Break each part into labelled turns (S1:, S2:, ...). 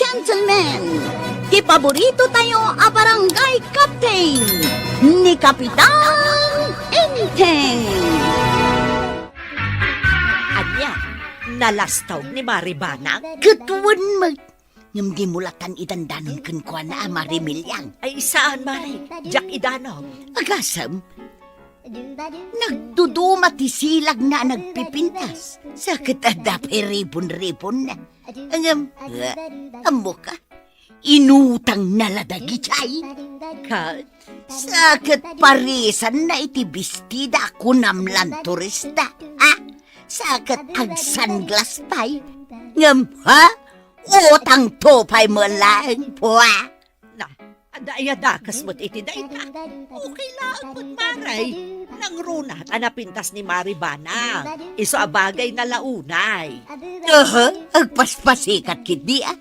S1: gentlemen, ti paborito tayo a barangay captain ni Kapitan Enteng.
S2: Anya, nalastaw ni Maribana?
S1: Katuwan mo, ngam di mulatan idandanon kan kwa na Marimilyang.
S2: Ay saan, Mari? Jack Idanog.
S1: Agasam, nagduduma ti silag na nagpipintas. Sakit adapay ribon-ribon na. Amo ka, inutang naladagi chay.
S2: Kat,
S1: Sakit parisan na iti bestida kunamlan turista. Ha? Sakit ag sunglass pay. Ngam, ha? Utang topay mo lang po, ha?
S2: na, adaya-dakas mo't iti daita. Okay lang mo't Maray. Nang runat, anapintas ni Maribana. Iso abagay na launay.
S1: Agpaspasikat kidi, ah.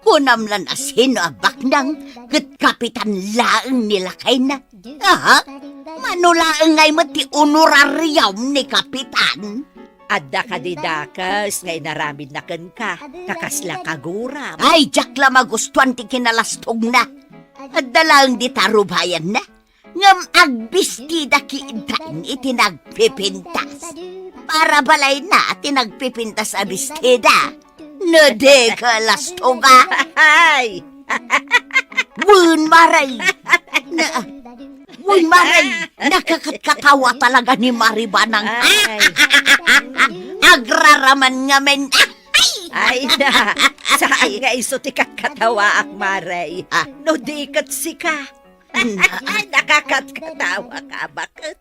S1: Kunamlan asin o abak nang kat kapitan laang nilakay na. Aha, manulaang ngay mo ti honorarium ni kapitan.
S2: Adda ka didakas, ngay naramid na kan ka. Kakasla kaguram.
S1: Ay, jak la magustuhan ti kinalastog na. At dalang di tarubayan na. Ngam agbistida ki intain iti nagpipintas. Para balay na tinagpipintas a bestida. Nade ka lastoga.
S2: Ay!
S1: Wun maray. Wun maray. Nakakatkatawa talaga ni Maribanang.
S2: Ay!
S1: Agraraman nga men.
S2: Ay na! Saan nga iso ti katawa ak Maray? No di kat sika. Ay, nakakatkatawa ka bakit?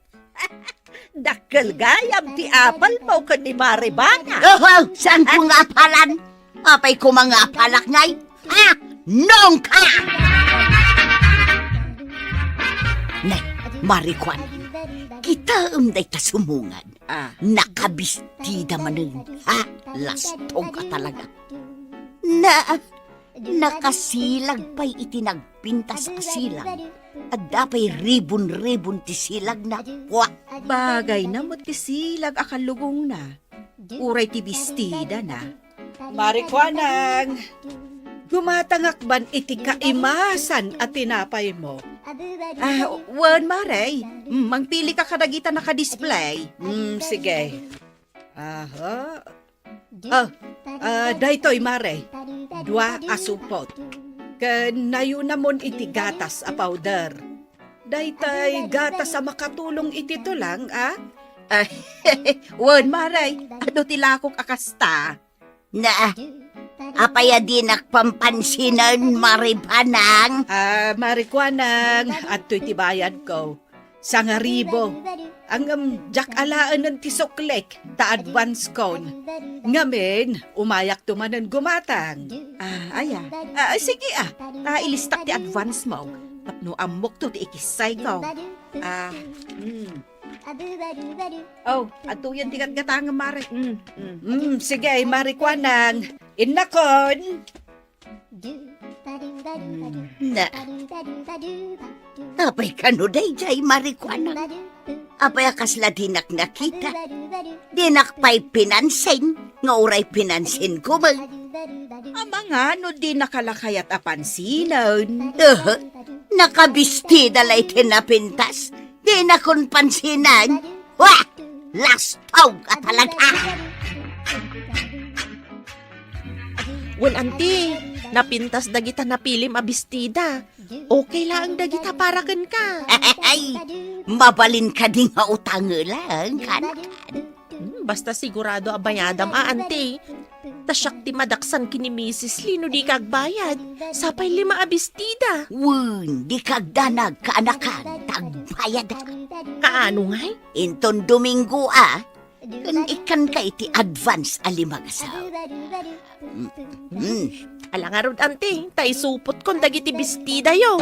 S2: Dakkel gayam ti apal mo ka ni Maribana.
S1: Oh, saan ko nga palan? Apay ko mga palak ngay. Ha? Nong ka! Nay, Marikwan, kita umday ta sumungan. Nakabistida manin. Ha? Lastong ka talaga. Nakasilag pa'y itinagpinta sa silag. At dapay ribon-ribon ti silag na. Wah!
S3: Bagay na mo't kisilag akalugong na. Uray ti bestida na. Marikwanang, gumatangakban iti kaimasan at tinapay mo. Wan Maray, mangpili ka kadagita nakadisplay. Sige. Aha. Daytoy Maray, dua asupot. Kanayo namon iti gatas a powder. Daytay gatas a makatulong iti to lang, ah? Wan Maray, ado tilakok akasta.
S1: Apaya di nakpampansinan, Maribanang.
S3: Marikwanang, at to'y tibayad ko. Sangaribo. Ang jak alaan ng tisoklek, ta advance cone. Ngamen, umayak tumanan gumatang. Sige ilistak ti advance mo. Tapno amok to ti ikisay ko. Atuyan ti gatgatang mare. Sige, Marikwanang. Innakon.
S1: Apay kanuday jay, Marikwanang. Apay akasla dinak nakita. Dinak pa'y pinansin. Nga uray pinansin ko man.
S3: Ama nga, no di nakalakayat apansinan.
S1: Nakabistida lay tinapintas. Di na kon pansinan. Wah! Lastaw ka talaga.
S4: Wen anti, napintas dagita napilim a bestida. Okay lang dagita para ken ka.
S1: Ay, mabalin ka din nga utang lang, kanakan.
S4: Basta sigurado abayadam a anti. Tasyak ti madaksan kini Mrs. Lino di kagbayad. Sapay 5 a bestida.
S1: Wun, di kagdanag kaanakan, tagbayad ka.
S4: Kaano ngay?
S1: Inton Domingo kan ikan ka iti advance alimagasaw.
S4: Alangarod anti, tay supot kon dagiti bestida yo.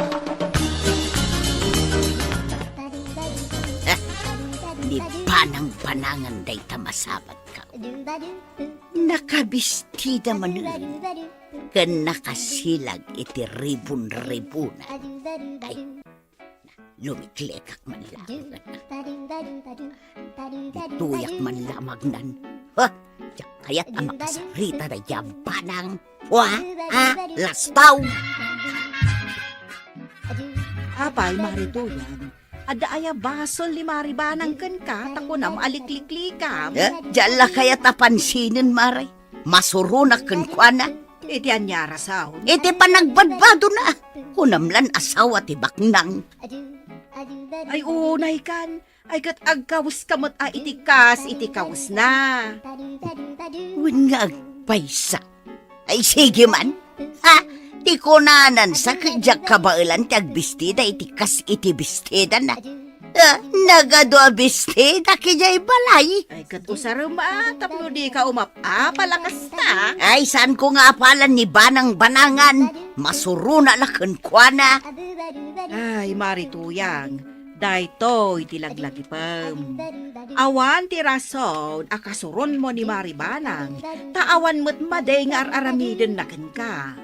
S1: Di panang-panangan day tamasabat ka. Nakabistida manunin. Kan nakasilag iti ribun-ribunan. Ay, lumiklekak man lang. Ituyak man lamagnan. Ha? Kaya't ang makasarita na yabanang. Wa, lastaw.
S3: Apay, marituyan. Ada aya basol ni Maribanang ken ka, tako na maalikliklikam.
S1: Diyan kaya tapansinin, Maray. Masuro na kenkwana.
S3: Iti anyara saon.
S1: Iti panagbadbado na. Hunamlan asawa ti baknang.
S3: Ay unay kan. Ay kat agkawus kamot a itikas, itikawas na.
S1: Wen nga agpaysa. Ay sige man. Ti kunanan sa kajak kabailan ti agbistida itikas iti bistida na. Nagado bistida kijay balay.
S3: Ay kat usarama, tapno di ka palakas na.
S1: Ay saan ko nga apalan ni Banang Banangan. Masuro na lakenkwana.
S3: Ay marituyang. Daytoy tilaglagipam. Awan ti rason akasuron mo ni Maribanang. Taawan mo't maday nga aramiden na ken ka.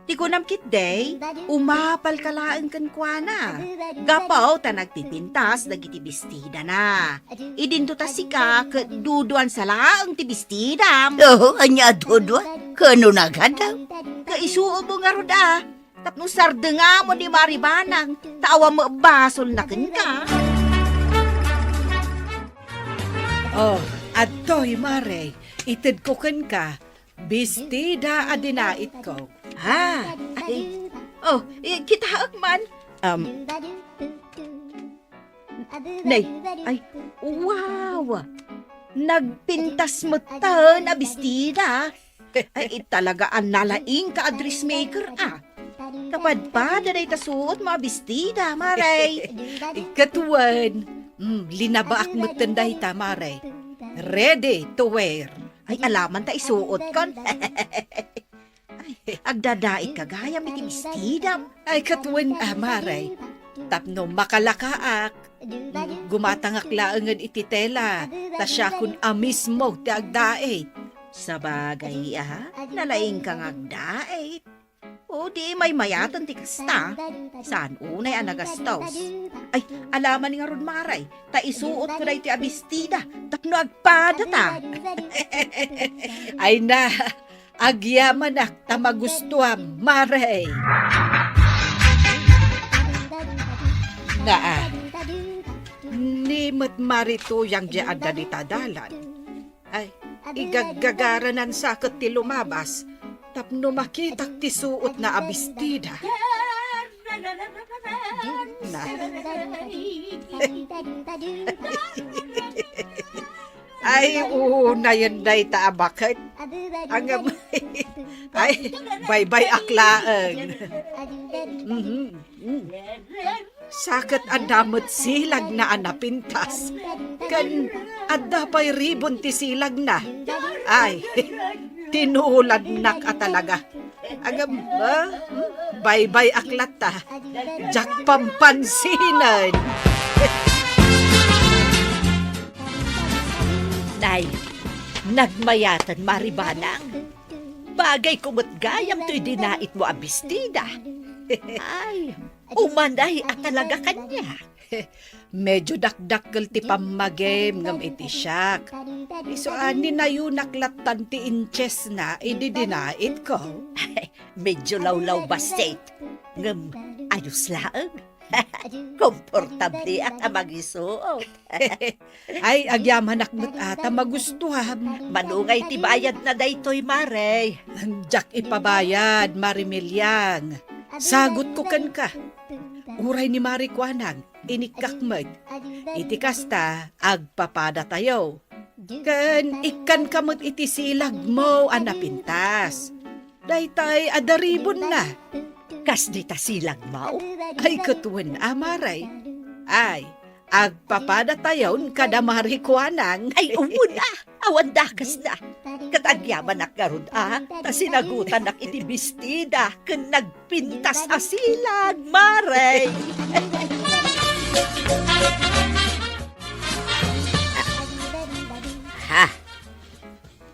S3: Ti kunam kitday, umapal kalaan ken kuana. Gapaw ta nagpipintas dagiti bestida na. Idinto ta sika ket duduan sa laang ti bestida.
S1: Anya dodwa. Kano nagadaw?
S3: Kaisuo mo nga roda. Tapno sardenga mo ni Maribanang. Taawa mo basol na ken ka. Oh, adtoy mare. Ited ko ken ka. Bestida adinait ko. Ay. Oh, kita man. Nay, ay, wow. Nagpintas mo ta na bestida. Ay, talaga ang nalaing ka dressmaker Kapad pa, daday tasuot mga bestida, maray. Ikatuan, linabaak mo tanday ta, maray. Ready to wear. Ay, alaman ta isuot kon. Agdadait ka gaya may bestida. Ay, katuan, maray. Tapno makalakaak. Gumatangak laangan ititela. Tasya kun amis mo ti agdait. Sabagay, nalaing kang agdait. O di may mayatan ti kasta. Saan unay ang nagastos? Ay, alaman nga ron maray. Ta isuot ko na iti abistida. Tapno agpada ta. Ay na, agyaman ak tamagustuam, maray. Nimot marito yang diyan danitadalan. Ay, igaggagaranan sakit ti lumabas. Tapno makitak ti suot na abistida. Na. Ay, una yun day taabakit. Ang ay, bye-bye aklaang. Sakit adamot silag na anapintas. Kan adapay ribon ti silag na. Ay, tinulad na ka talaga. Agam ba? Bye-bye aklat ta. Jak pampansinan.
S2: Nay, nagmayatan Maribanang. Bagay kumot gayam to'y dinait mo abistida. Ay, umanday at talaga kanya.
S3: Medyo dakdakkel ti pamagem ngam iti siyak. Iso ani na yun naklatan ti inches na ididinait ko.
S2: Medyo lawlaw bastet. Ngam, ayos laang. Komportable at amagisuot.
S3: Ay, agyaman akmat ata magustuhan.
S2: Manungay ti bayad na daytoy Mare.
S3: Jak ipabayad, Marimilyang. Sagot ko kan ka. Uray ni Marikwanang, inikakmag. Iti kasta, agpapada tayo. Kan ikan kamot iti silag mo anapintas. Daytay adaribon na.
S2: Kas di ta silang mau.
S3: Ay katuan amaray. Ay, agpapada tayon kada Marikwanang.
S2: Ay umuna, awan dakas na. Katagyaman ak garud ta sinagutan ak iti bestida ken nagpintas asilag, Mare.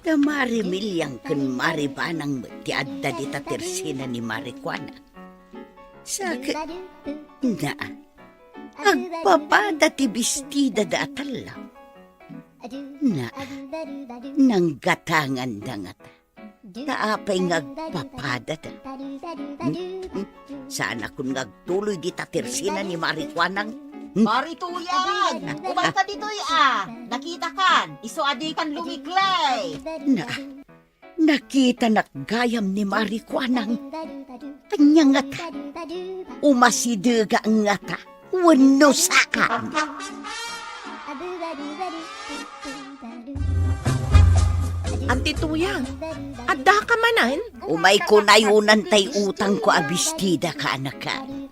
S1: Da Marimilyang ken Maribanang ti adda di tatersina ni Marikwana. Sakit na agpapada ti bestida da atalaw. Na nang gatangan da nga ta. Naapay ngagpapada da. Sana kung ngagtuloy di tatirsinan ni Marikwanang.
S5: Marituyan! Umasta dito'y Nakita kan, iso adikan lumiklay.
S1: Nakita nakgayam ni Marikwanang. Kanya ngata. Umasidaga ang ngata. Wano saan.
S4: Auntie Tuyang, adda ka manan?
S1: Umay ko nayunan tay utang ko abistida ka anakan.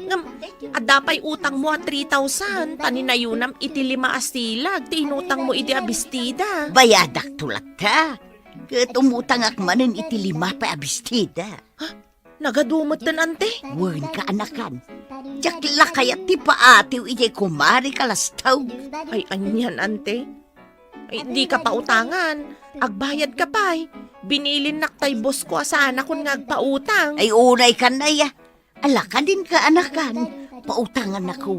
S4: Ngam, adda pa'y utang mo at 3,000. Taninayunam iti 5 astilag. Tinutang mo iti abistida.
S1: Bayadak tulat ka. Kat umutang akmanin iti 5 pa abistida.
S4: Nagadumot din, ante.
S1: Wan ka anakan. Jakla kaya ti paatiw iti kumari kalastaw.
S4: Ay, anyan, ante. Ay, di ka pa utangan. Agbayad ka pa'y. Binilin naktay boss ko asana kung ngagpautang.
S1: Ay unay ka na ya. Alaka din ka anakan. Pautangan ako.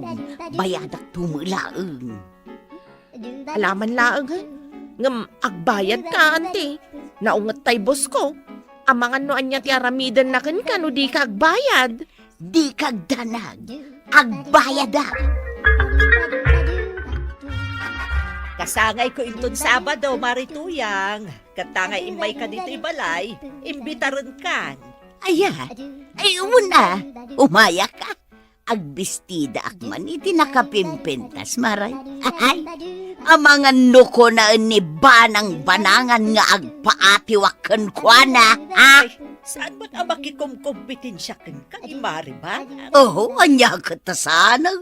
S1: Bayadak tumulaang.
S4: Alaman laang, ha? Ngam, agbayad ka, ante. Naungat tay boss ko. Amangan no anya ti aramidan na kan no di ka agbayad.
S1: Di kagdanag. Agbayada.
S2: Kasangay ko inton Sabado, Marituyang. Katangay imbay ka dito ibalay, imbitaran kan.
S1: Aya. Ay una. Umaya ka. Agbistida akman iti nakapimpintas maray. Ay. Amangan no ko na ni banang banangan nga agpaatiwakan kwa na. Ha?
S2: Ay, saan ba't ang makikumkompetensya kan ni Mariba?
S1: Oo, anya katasana.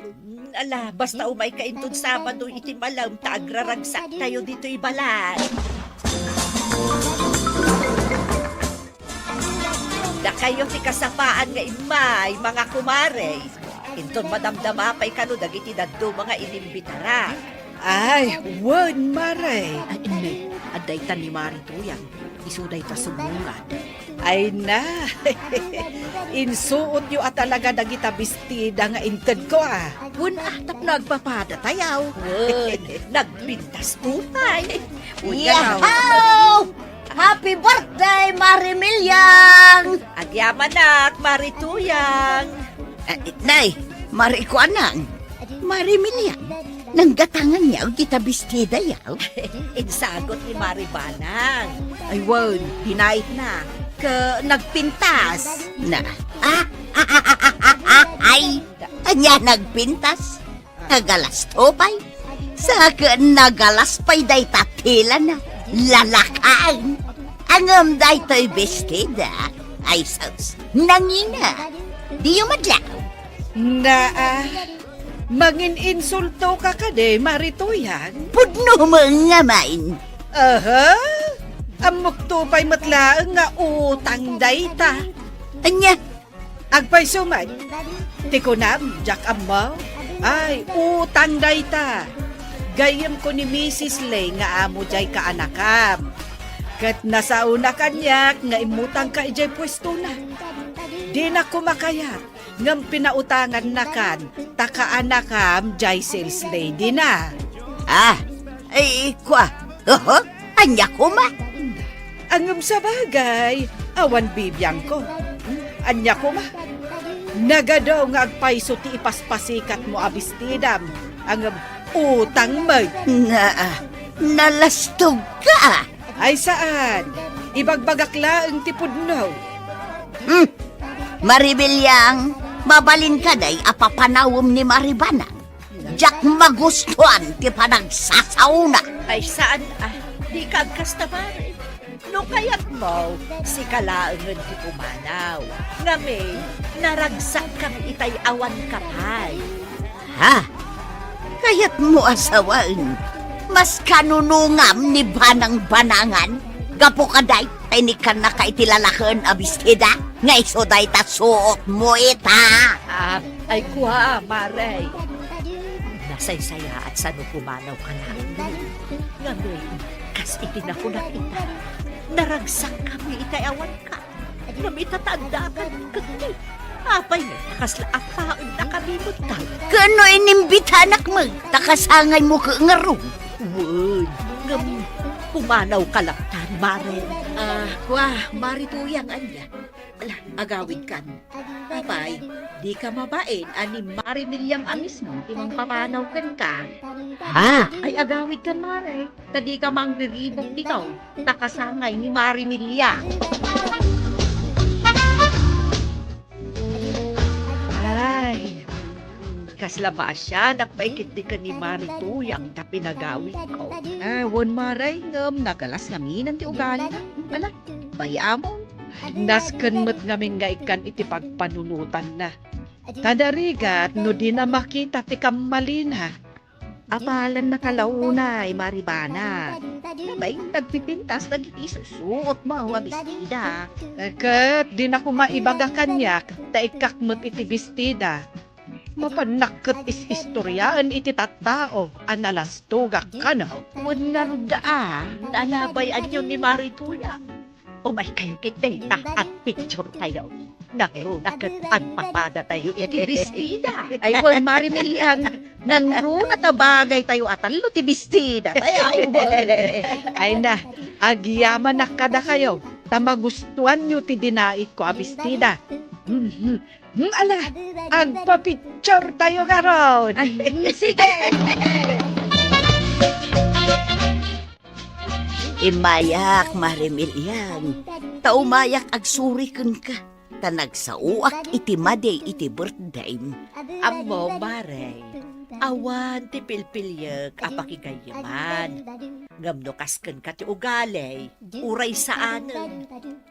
S2: Ala, basta umay ka inton Sabado iti malam, taagraragsak tayo dito ibalay. Da kayo ti kasapaan nga imay, mga kumare. Inton madamdama pa'y kano dagiti daddo mga inimbitara.
S3: Ay, wan maray.
S5: Ay, hindi. Aday ta ni Marituyan. Isuday ta sumungad.
S3: Ay na. Insuot yu at talaga dagita bestida nga inted ko
S5: Wan tap nagpapada tayaw.
S2: Word, nagbintas tutay.
S1: Yahaw! Happy birthday, Marimilyang!
S2: Agyaman nak, Marituyang.
S1: Nay, Marikuanang. Marimilyang. Nanggatangan niya o kita bestida yaw.
S2: Insagot ni Maribanang.
S5: Ay, wan. Dinait na. Nagpintas.
S1: Na. Ay, anya nagpintas. Nagalastopay. Sa nagalaspay day tatila na. Lalakaan. Angam day to'y bestida. Ay, sus. Nangina. Di yung madlaw.
S3: na. Mangin insulto ka kade, Marituyan.
S1: Pudno mo nga main.
S3: Aha. Amok to pa'y matlaang nga utang dayta.
S1: Anya,
S3: Agpay sumay. Tikunam, Jack Amaw. Ay, utang dayta. Gayam ko ni Mrs. Lay nga amo jay kaanakam. Kat nasauna kanyak nga imutang ka ijay pwesto na. Di na kumakayat. Ngam pinautangan na kan, takaanakam jay sales lady na.
S1: ay, kwa. Oho, anya ko ma.
S3: Angam sa bagay, awan bibiyang ko. Anya ko ma. Nagadaw nga agpaiso ti ipaspasikat mo abistidam. Angam utang mag.
S1: Nalastog ka.
S3: Ay saan? Ibagbagakla ang tipudno.
S1: Maribilyang, mabalin ka day apapanawom ni Maribanang. Jack magustuhan ti panagsasauna.
S2: Ay saan di kagkasta mare. No kayat mo, si kalaangan ti pumanaw. Nga may, naragsak kang itay awan kapay.
S1: Ha? Kaya't mo asawaan. Mas kanunungam ni Banang Banangan. Gapo ka day, tinikan na ka itilalakan abistida. Nga iso day tasuot mo ita.
S2: Ay kuha, mare. Nasaysaya at sano pumanaw ka lang. Nga may, kas itinakunak ita. Naragsak kami itay awan ka. Nga may tatandaan kati. Apay na, nakaslaapaan na kami mo tayo.
S1: Kano inimbita anak mo? Takasangay mo ka nga ro.
S2: Word, Pumanaw kalaptan, Mare. Wah, Marituyang anya. Ala, agawid kan. Papay, di ka mabain ani Mari Milyang amis mo, timang papanaw kan ka. Ay agawid kan, Mare. Tadi ka mang niribok dito. Takasangay ni Mari Milyang. Ay, kaslaba siya, nagpaikit di ka ni Marituyang na pinagawid ko. Won Maray, nagalas ngamin ang ti ugali na. Ala, bayaan mo.
S3: Nasken met ngamin nga ikan iti pagpanunutan na. Kadarigat no di na makita ti kamalina.
S2: Apalan na kalaunay, Maribana. Sabay, nagpipintas, nag-isusuot mo, abistida.
S3: Ket di na kumaibaga kanyak, taikakmet iti bestida. Mapanakot is istoryaan iti tattao, analastugak ka no.
S2: Munarda, nalabay anyo ni Marituya. Umay kayo kitita at picture tayo. Nagrunakit ang papada tayo iti bestida. Ay, well, Marimilian, nanrunat na bagay tayo at alo ti bestida.
S3: Ay na, agyaman na kada kayo. Tamagustuhan nyo ti dinait ko abistida. Ala, agpa-picture tayo karon.
S2: Sige!
S1: Imayak, Marimilian. Taumayak agsuriken ka. Tanagsauak iti maday iti birthday.
S2: Amo, Mare, awan ti pilpilyag apakigayaman. Ngamno kasken ka ti ugalay, uray saanen.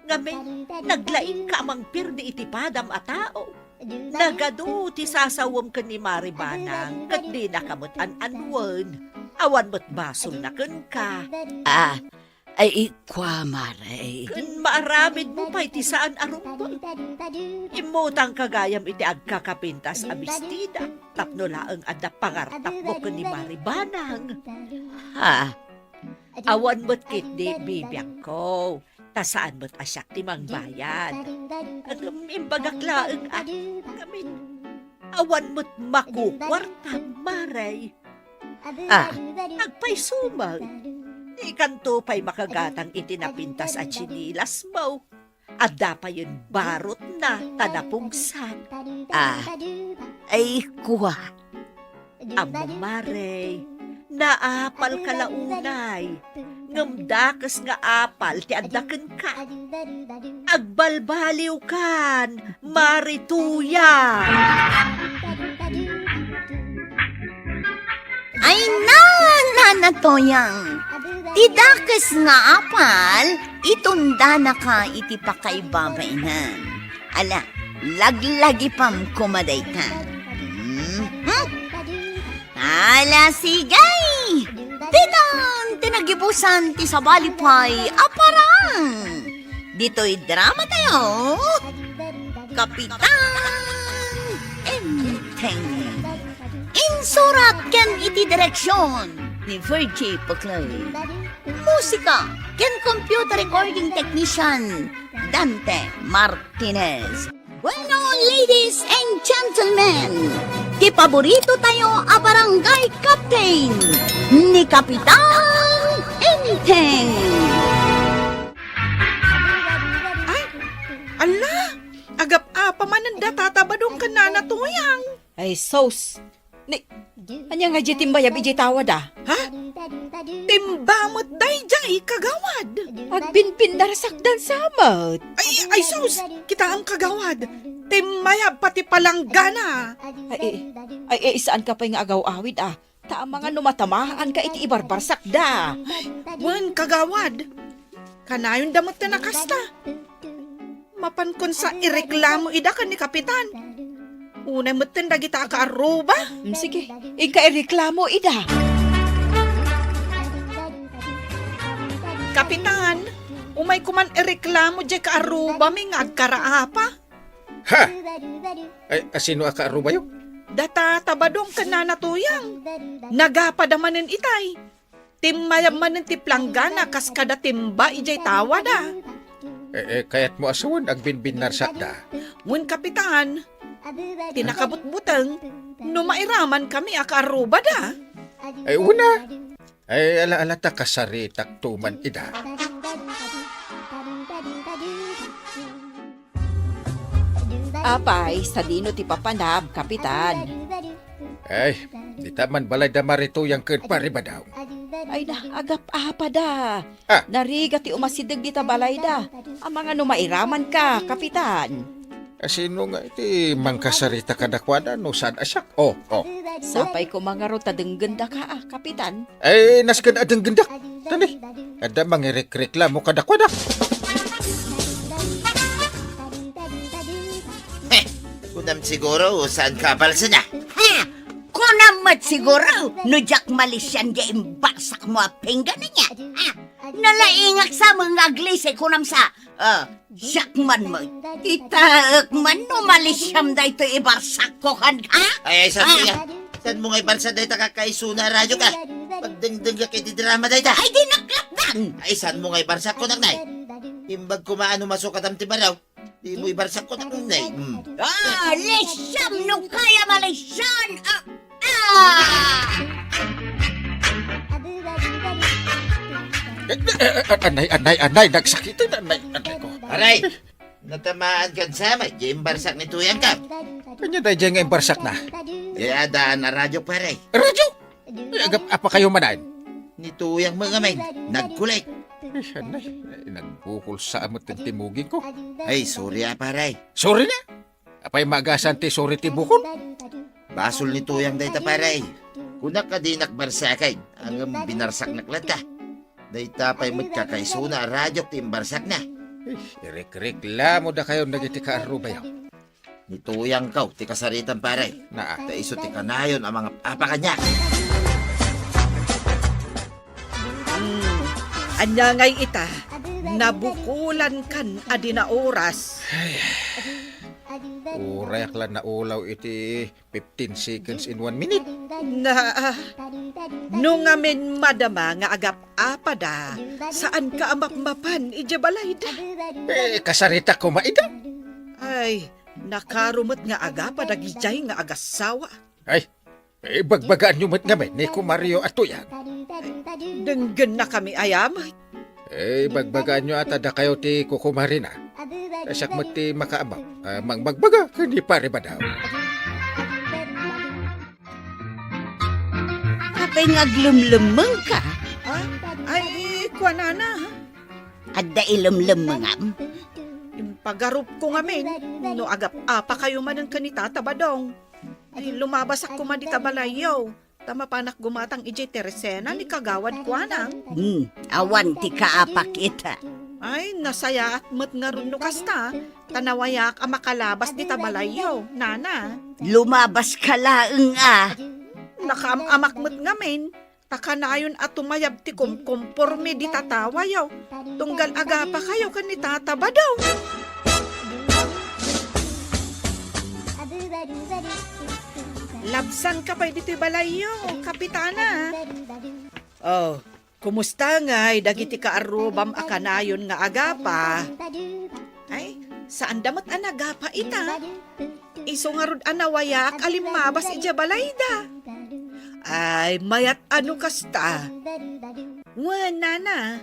S2: Ngamen, naglaing ka amang pirdi iti padam a tao. Nagado ti sasawam ka ni Maribanang, kat di nakamot an-anwan. Awan mo't basol na ken ka.
S1: Ay ikwa, Maray.
S2: Ken maaramid mo pa'y ti saan arumbol. Imutang kagayam iti agkakapintas a bestida. Tapno laeng adda pangartap mo ken ni Maribanang. Awan mo't kit di bibiyang ko. Tasaan mo't asyak ti mangbayad. At imbagak laeng kami. Awan mo't makukwarta, Maray. Agpay sumag. Ikanto pa'y makagatang itinapintas at sinilas mo. Adda pa yun barot na tanapungsan.
S1: Ay ikwa.
S2: Amo, Mare, naapal ka launay. Ngamdakas nga apal ti addaken ka. Agbalbaliw kan, Marituya.
S1: Ay nanatoyang. Tidakes nga apal, itunda na ka iti pakaibabainan. Ala, laglagi pam kumaday ka. Ala, sigay! Tinagibusan ti sabalipay, aparang! Dito'y drama tayo. Kapitan Enteng. Insurat ken iti direksyon ni Virgie Puclay. Musika ken computer recording technician Dante Martinez. Bueno, ladies and gentlemen, di paborito tayo a barangay captain ni Kapitan Enteng.
S3: Ala, agap-apa mananda tatabadong ka na natuyang.
S5: Ay, sos. Anya nga di timbayab iji tawad
S3: Ha? Timbamot day jay kagawad.
S5: Agpinpindar sakdan samot.
S3: Ay sus, kita ang kagawad. Timmayab pati palanggana.
S5: Ay, saan ka pa nga agaw-awid Ta mga numatamahan ka iti ibarbar sakda.
S3: Wen kagawad. Kanayon damot na nakasta. Mapankon sa ireklamo ida ka ni Kapitan. Unay moten dagita ka aruba.
S5: Sige, ika ireklamo ida.
S3: Kapitan, umay kuman ireklamo di ka aruba may agkaraapa.
S6: Ha? Ay, asino ka aruba yun?
S3: Data tabadong ka na natuyang. Nagapadamanin itay. Timmayamanin ti planggana kas kada timba ijay tawada.
S6: Kaya't mo asawan ang binbinar sakda.
S3: Mun Kapitan, tinakabut-butang, no mairaman kami aka aruba da.
S6: Ay, una, Ay ala-ala ta kasaritak tuman ida.
S5: Apay, sa dino ti papanam, kapitan.
S6: Ay, di taman balay da marito yang ken paribadaw.
S5: Ay na, agap apa da.
S6: Ah.
S5: Nariga ti umasidag di tabalay da. Ang mga numairaman ka, kapitan.
S6: Sino nga iti mangkasarita kadakwada no sad asyak? Oh.
S5: Sapay ko mga rota denggenda ka, kapitan.
S6: Ay, nasken adeng gendak. Tani, ada mangirik-reklamo kadakwada.
S7: Kunam siguro saan kabalsa na.
S1: Ha! Kunamat siguro, no jak Malaysian di imbasak mo a pinggan niya. Ha! Nalaingak sa mga glise kunam sa, jakman mo. Itaak man no Malaysian da ito ibarsak ko kan, ha?
S7: Ay, saan mo nga? Saan mo nga ibalsa dahi ta kakaisuna radyo ka? Pagdengdeng ka kay di drama dahi ta.
S1: Ay di naklatdan!
S7: Ay, saan mo nga ibarsa ko nagnay? Imbag kumaano masukat ang tibaraw. Di mo ibarsa ko nagnay.
S1: Malaysian no kaya Malaysian!
S6: Anay, nagsakitan, anay ko.
S7: Aray! Natamaan kan sama, di imbarsak ni tuyang ka.
S6: Kanya dahi dyan nga imbarsak na.
S7: Kaya daan na radyo pare.
S6: Radyo! Ay, agap apa kayo manan?
S7: Ni tuyang mga may, nagkulik.
S6: Ay, anay, nagbukol sa amot ng timugin ko.
S7: Ay, sorry pare.
S6: Sorry na. Apay magasan ti sorry ti bukol.
S7: Basol ni tuyang dahi ta pare. Kunak ka di nakbarsakay, ang binarsak naklat ka. Dahi tapay magkakaisuna radyo ti imbarsak na.
S6: Irik-reklamo da kayo nagiti kaarubayaw.
S7: Ni tuyang kaw, ti kasaritan pare.
S6: Na,
S7: Ta iso ti kanayon ang mga apa kanya.
S3: Anya ngay ita, nabukulan kan adi na oras.
S6: urayak lang na ulaw iti 15 seconds in 1 minute.
S3: No ngamin madama nga agap apada, saan ka amapmapan ijabalay da?
S6: Kasarita ko maida.
S3: Ay, nakarumot nga agapa dagijay nga agasawa.
S6: Ay, bagbagaan nyo mat ngamin ni Kumario at Tuyang.
S3: Denggen na kami ayam.
S6: Bagbagaan nyo at ada kayo ti Kukumarina. Kasak mati makaabaw. Mangbagbaga, hindi pare ba daw?
S1: Kapay nga glumlumeng ka.
S3: Ay, kwanana.
S1: Adda ilumlumengam.
S3: Yung pagarup ko ngamin, no agap apa kayo man ang kanita tabadong. Ay, lumabas ako man di tabalayaw. Tama panak gumatang ijay Teresena ni kagawad kwanang.
S1: Awan ti kaapak ita.
S3: Ay, nasaya at mat nga rin kasta. Tanawayak ang makalabas di tabalayaw, nana.
S1: Lumabas ka laeng
S3: Nakaamak mat ngamin. Takanayon at tumayab ti kumporme di tatawayaw. Tunggal agapa kayo kanita tabadaw. Labsan ka pa dito'y balayo, kapitana. Oh, kumusta nga'y dagiti kaarubam akanayon nga agapa? Ay, saan damat ang agapa ita? Iso nga rod anawayak alimabas ija balayda. Ay, mayat ano kasta? Wala na.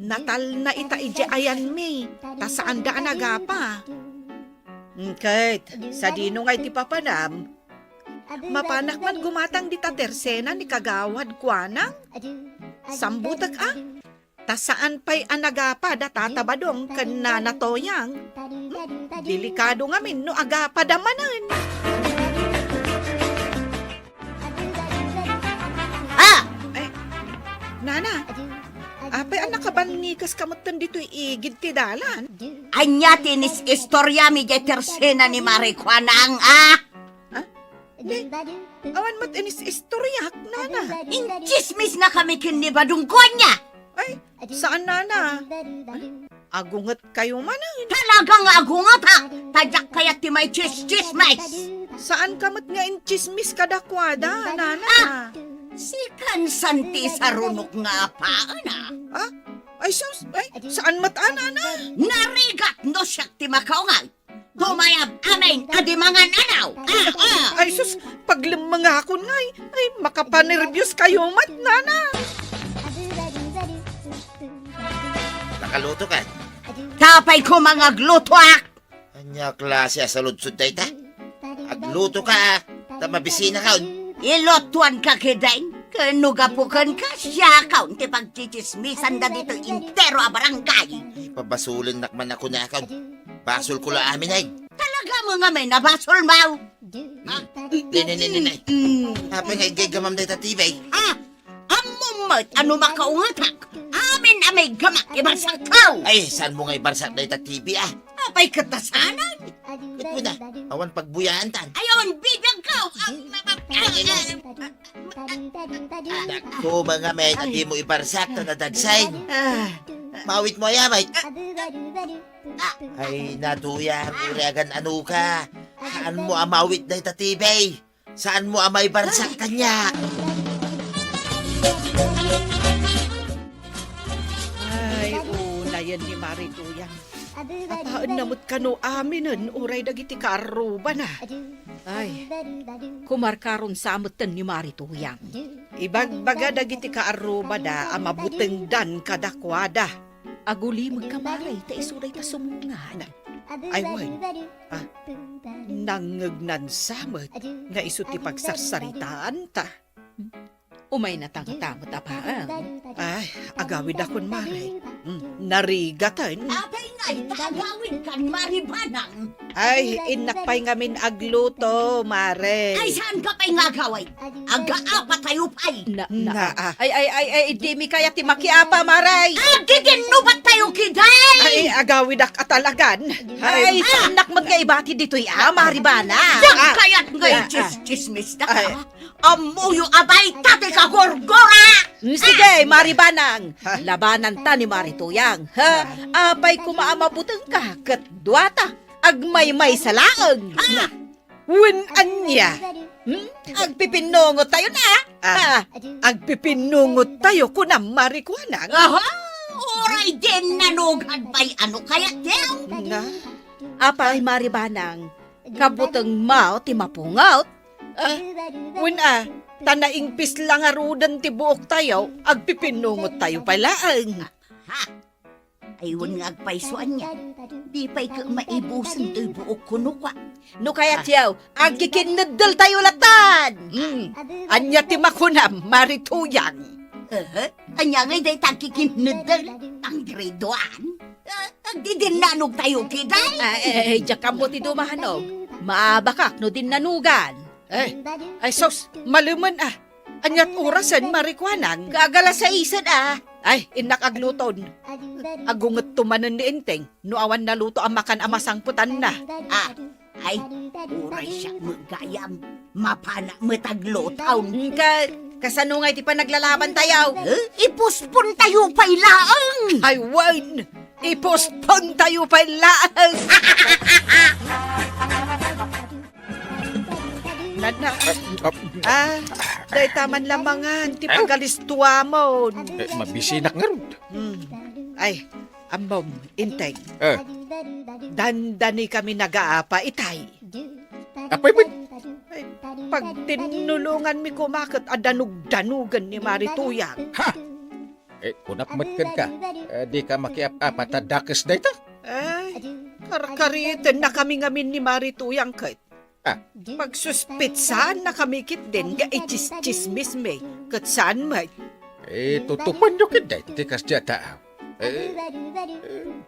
S3: Natal na ita ija ayan mi, ta saan da ang agapa? Kahit, sa dino nga'y ti papanam, mapanak man gumatang di ta Teresena ni kagawad kwanang. Sambutag ta saan pa'y anagapa da tatabadong kan nanatoyang. Delikado ngamin no agapa damanan. Nana, apay anak ka bannikas kamutan dito'y igid ti dalan?
S1: Anya tinis istorya mi jay Teresena ni Marikwanang
S3: Awan mat inis istoryak, Nana.
S1: Inchismis na kami kinibadungkon niya.
S3: Ay, saan, Nana? Agungat kayo manan.
S1: Talagang agungot ha. Tadyak kaya ti may chismis.
S3: Saan kamat nga inchismis kadakwada, Nana?
S1: Sikan santi sa runok nga apaan
S3: Ay, saan mat, Nana?
S1: Narigat no siya ti makaungal. tumayab amin adi mga nanaw.
S3: Ay sus, paglimangakon ngay, ay makapanervyos kayo mat, nana.
S7: Nakaluto ka.
S1: Tapay ko mga glutuak.
S7: Anya klase sa lutsud dayta. Agluto ka, tamabisina ka.
S1: Ilotuan ka kidain. Kanugapukan ka siya kaun ti pagchichismisan da dito intero a barangay.
S7: Pabasulin nakman ako na ka. Basol ko la amin ay.
S1: Talaga mo nga may nabasol mau.
S7: Ninay. Apa nga igay gamam dayta tibay.
S1: Amumot ano makaungatak. Amin amay gamak ibasakaw.
S7: Ay, saan mo nga ibarsak dayta TV ah?
S1: Apay katasanan.
S7: Kat mo na, awan pagbuyaan tan.
S1: Ayaw bibiyang ka.
S7: Dako mga men, at di mo ibarsak na nadagsay. Mawit mo yamay. Ay, natuya, uriagan ano ka. Saan mo amawit dayta TV? Saan mo amay barsak kanya?
S3: Ay, una yan ni Marituyang. Ataan namot kano aminan, uray dagiti karuba na.
S5: Ay, kumarkaron sa amutan ni Marituyang.
S3: Ibagbaga dagiti kaaruba da, amabuteng dan kadakwada.
S5: Aguli magkamaray, ta isuray ta sumungan.
S3: Ay, wan. Nangagnan samot, nga isuti pagsarsaritaan ta.
S5: Umay natangtamot apaan.
S3: Ay, agawid akon maray. Narigatan.
S1: Apay nga'y tagawin kan maribanang.
S3: Ay, inakpay ngamin agluto, mare.
S1: Ay saan ka pa'y nga gaway? Aga-apa tayo pa'y.
S3: Nga,
S5: Ay, di mi kaya ti makiapa, maray.
S1: Giginubat tayo kiday!
S3: ay, agawid ak atalagan.
S5: Ay, anak magkaibati dito'y maribana.
S1: Yang kaya't nga'y chismis na ka. Amuyo abay tate ka gorgora!
S5: Sige, maribanang. Labanan ta ni Marituyang. Ha? Apay kumaamabutang ka, kat duwata. Agmay-may sa laang.
S3: Wen anya.
S5: Agpipinungot tayo na.
S3: Agpipinungot tayo kunam marikwanang.
S1: Aha! Oray din nanugad pa'y ano kaya tiyaw?
S3: Na,
S5: Apay maribanang. Kabutang mao ti mapungaw.
S3: wen tanaing pislang arudan ti buok tayo, agpipinungot tayo palaang.
S1: Ha? Ayun nga agpaisuan niya. Di pa'y ka maibusan to'y buok kuno ka.
S5: No kaya tiyaw, agkikinadal tayo latan.
S3: Anya ti makunam, Marituyang.
S1: Anya ngay day tagkikinudal. Ang graduan. Agdi din nanog tayo kiday.
S5: Ay, diyak mo ti dumahanog. Maabakak no din nanugan.
S3: Ay sos, maluman Anyat orasan, marikwanang.
S5: Kagala sa isan
S3: Ay, inak agluton. Agunget tumanan ni Inteng, no awan naluto ang makan amasang putan na.
S1: Ay, uray siya magayam. Mapana mataglo taon.
S5: Kasanungay ti pa naglalaban tayaw.
S1: Ipuspon tayo pa'y laang.
S3: Ay, wan! Ipospon tayo palaang! Nana, day taman lamangan, ti pagalistuamon.
S6: Mabisinak nga ron.
S3: Ay, ambom, Inteng.
S6: Eh,
S3: Dandani kami nag-aapa, itay.
S6: apay mo?
S3: Ay, pag tinulungan mi kumakot, adanug-danugan ni Marituyang.
S6: Ha? Kunapmatkan ka. Di ka makiap-apat at dakes na ito.
S3: Ay, karkaritin na kami ngamin ni Marituyang kit. Pagsuspitsahan na kami kit din, ga ichis-chismis me, kat saan may.
S6: Tutupan nyo kinday. Tikas dya tao.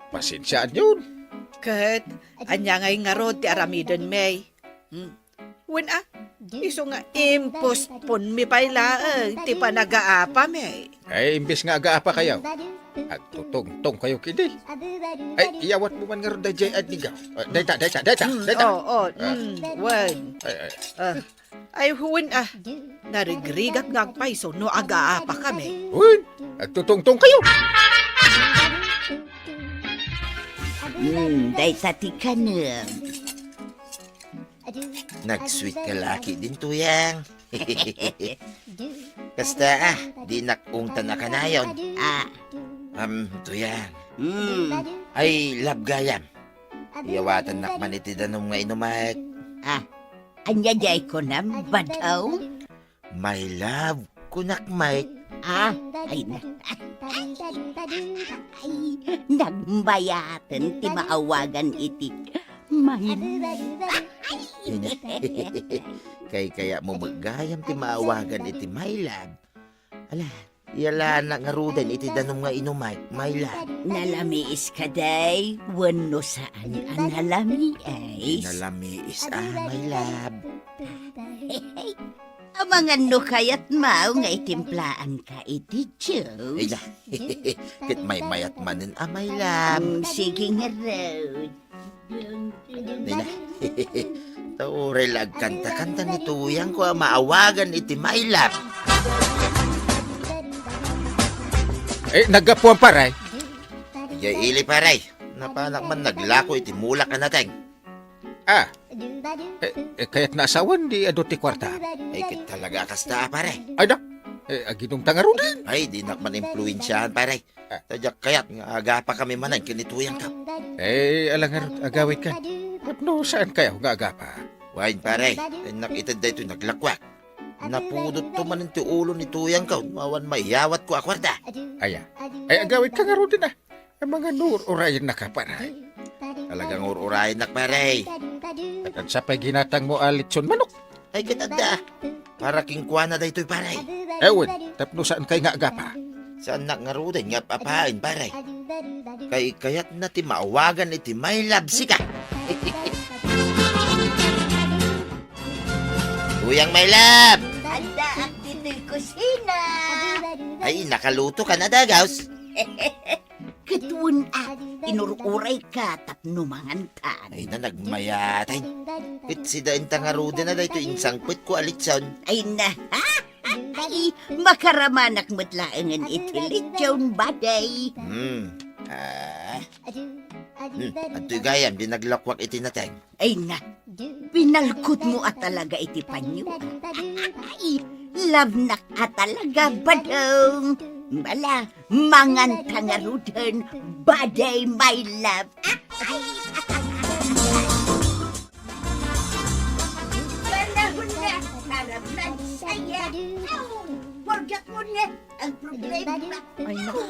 S6: Pasensyaan yun.
S3: Kat, anya ngay nga rod ti aramidan may. Wen iso nga impospon mi pailaang, ti pa nag-aapa may.
S6: Imbis nga aga-apa kayo. Agtutong-tong kayo kinday. Ay, iyawat mo man nga ron dayjay at nigaw. Dayta.
S3: Oo, wen. Ay, huwin narigrigat nga ang paiso no aga-apa kami.
S6: Uy, agtutong-tong kayo.
S1: Day tati ka na.
S7: Nag-sweet ka laki din tuyang. Kasta di nakungtan na kanayon. Tuyang. Ay, labgayam. Iyawatan nakman iti danom nga inumak.
S1: Anya jay ko na, badaw?
S7: My love, kunak Mike.
S1: Ay na. Ay, nagbayatan ti maawagan iti.
S7: Kaya mo magayam ti maawagan iti my love. Ala, iyala na nga rudan iti danom nga inumak, my love.
S1: Nalamiis ka day, wano saan ang nalamiis.
S7: Nalamiis my love.
S1: Ang mga nukayat mau nga itimplaan ka iti Joe.
S7: Ay na, kit may mayat manin my love.
S1: Sige nga raw.
S7: Ay na, taure lag kanta-kanta ni Tuyang ko maawagan iti my love.
S6: Nagapuan paray.
S7: Yay ili paray, napanak man naglako iti mulak ka nateng.
S6: Kaya't naasawan di ado ti kwarta.
S7: Ay kit talaga kasta pare.
S6: Ay na, aginong tangaro din.
S7: Ay di nakman impluensyahan pare. Tadyak kayat nga aga pa kami manan kinituyang ka.
S6: Alangar agawit ka. No, saan kayo nga agapa?
S7: Wain pare, nakitad da ito naglakwak. Napudot to man ti ulo ni Tuyang ka. Mawan mayawat ko akwarda.
S6: Ay agawit ka nga ro din Ang mga nur-urayan na ka paray.
S7: Talagang ururayin nak pare.
S6: At sa pay ginatang mo alitson manok.
S7: Ay kitanda. Para kingkuha na da ito'y pare.
S6: Ewan, tapno saan kay nga agapa?
S7: Saan nak nga rudan nga papain pare. Kayat na ti maawagan iti my love sika. Tuyang my love.
S1: Handa ang tito'y kusina.
S7: Ay nakaluto ka na dagaws.
S1: Katuon inururay ka tapno mangantan.
S7: Ay na nagmayatay. Kit si dain tangarudan na da ito insangpit ko alitson.
S1: Ay na, ay, makaramanak matlaangan itilitsyon baday.
S7: At gayam, di naglakwak iti nateng.
S1: Ay na, pinalkot mo at talaga iti panyo. Ay, love na ka talaga badong. Bala, mangan tangarudan, baday my love. Panahon na, harap na saya. Forget mo na ang problema.
S3: Ay, naku.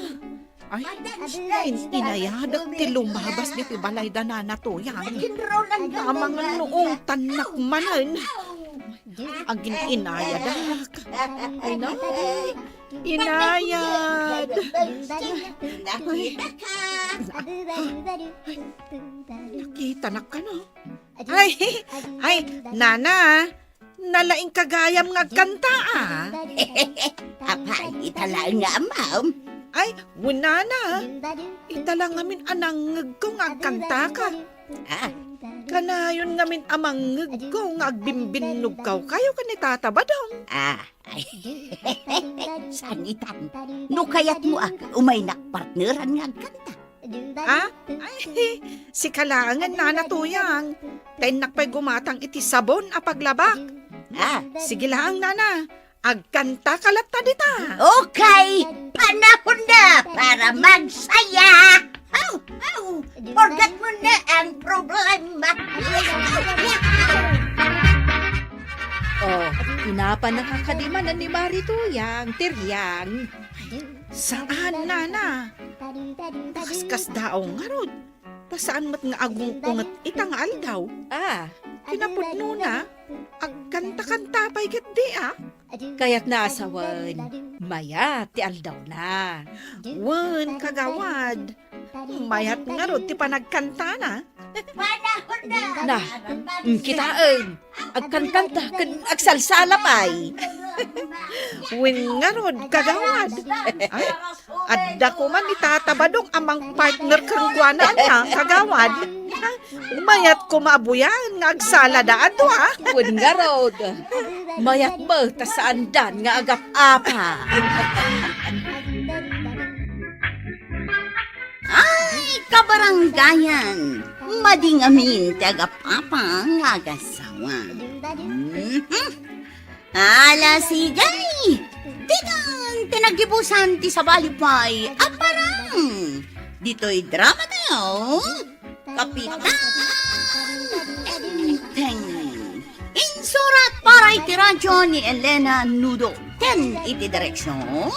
S3: Ay, inayadak ti lumabas ni ti balay danana to yan. Tamang noong tanak manan. Agin inayadak. Ay, naku. Inayad. Nakita na ka, no? Ay, nana. Nalaing kagayam nga kanta,
S1: Apay, italaan nga amaw.
S3: Ay, wala na. Itala ngamin anang ngagko nga kanta ka. Kanayon ngamin amang ngagko nga agbimbinog kaw kayo kanitata ba dong?
S1: Ay, sanitan. No kayat mo umay nakpartneran nga kanta.
S3: Ay, si kalangan na natuyang. Tenak pa'y gumatang iti sabon a paglabak. Sige lang, nana. Agkanta kalat ta dita.
S1: Okay, panahon na para magsaya. Forget mo na ang problema.
S5: Inapa nakakadimanan ni Marituyang, tiryang.
S3: Saan, nana? Takaskas daong ngarod. Tasaan mat nga agong ungat itang aldaw. Pinapudno na. Agkanta-kanta pa'y di
S5: Kaya't naasawan, maya ti aldaw na.
S3: Wan, kagawad. Mayat ngarod ti panagkanta na.
S1: Panahon na.
S5: Na, kitaan. Agkantanta, agsalsala pa'y.
S3: Win ngarod, kagawad. Ay, adda ko man itatabadong amang partner kang guana niya, kagawad. Mayat ko maabuyan nga agsala da ato
S5: Kun nga rod, mayat mo ta sa andan nga agap-apa.
S1: Ay, kabaranggayan. Madingamin tagapapa nga agasawa. Ala si Jay. Dikang tinagibusan ti sa balipay. Aparang. Dito'y drama tayo. Kapitan Enteng. Insurat para iti radyo ni Elena Nudo. 10 iti direksyon.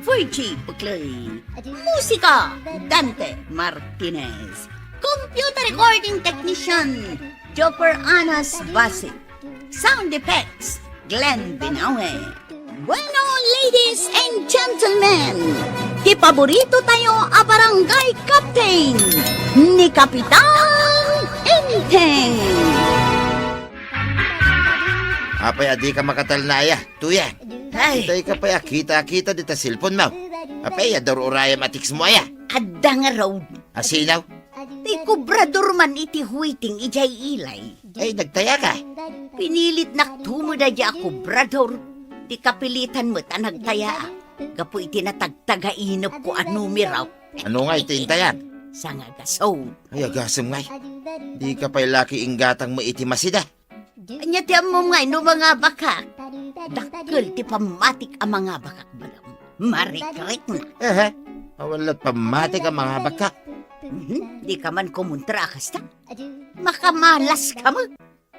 S1: Virgie Buckley. Musika, Dante Martinez. Computer recording technician, Joper Anas Basi. Sound effects, Glenn Binawe. Bueno, ladies and gentlemen, di paborito tayo a barangay captain ni Kapitan Enteng.
S7: Apay, adi ka makatalnaya. Tuyang.
S1: Ay,
S7: Itay ka pa kita-kita dita cellphone mo. Apay, ador uraya matiks mo aya.
S1: adda nga raw.
S7: Asinaw?
S1: Di kubrador man iti huiting ijay ilay.
S7: Ay, nagtaya ka.
S1: Pinilit naktumada di ako, brador. Di kapilitan mo't nagtaya. Gapo iti natagtagainap ko ang numeraw.
S7: Ano nga itintayan?
S1: Sa nga gasaw.
S7: Ay, agasam ngay. Di ka pa'y laki inggatang mo iti masida.
S1: Anya ti mo nga no mga bakak. Dakkel ti pamatik ang mga bakak balam. Marikrik na.
S7: Eh, awalat pamatik ang mga baka.
S1: Di ka man kumuntra kasta. Makamalas ka mo.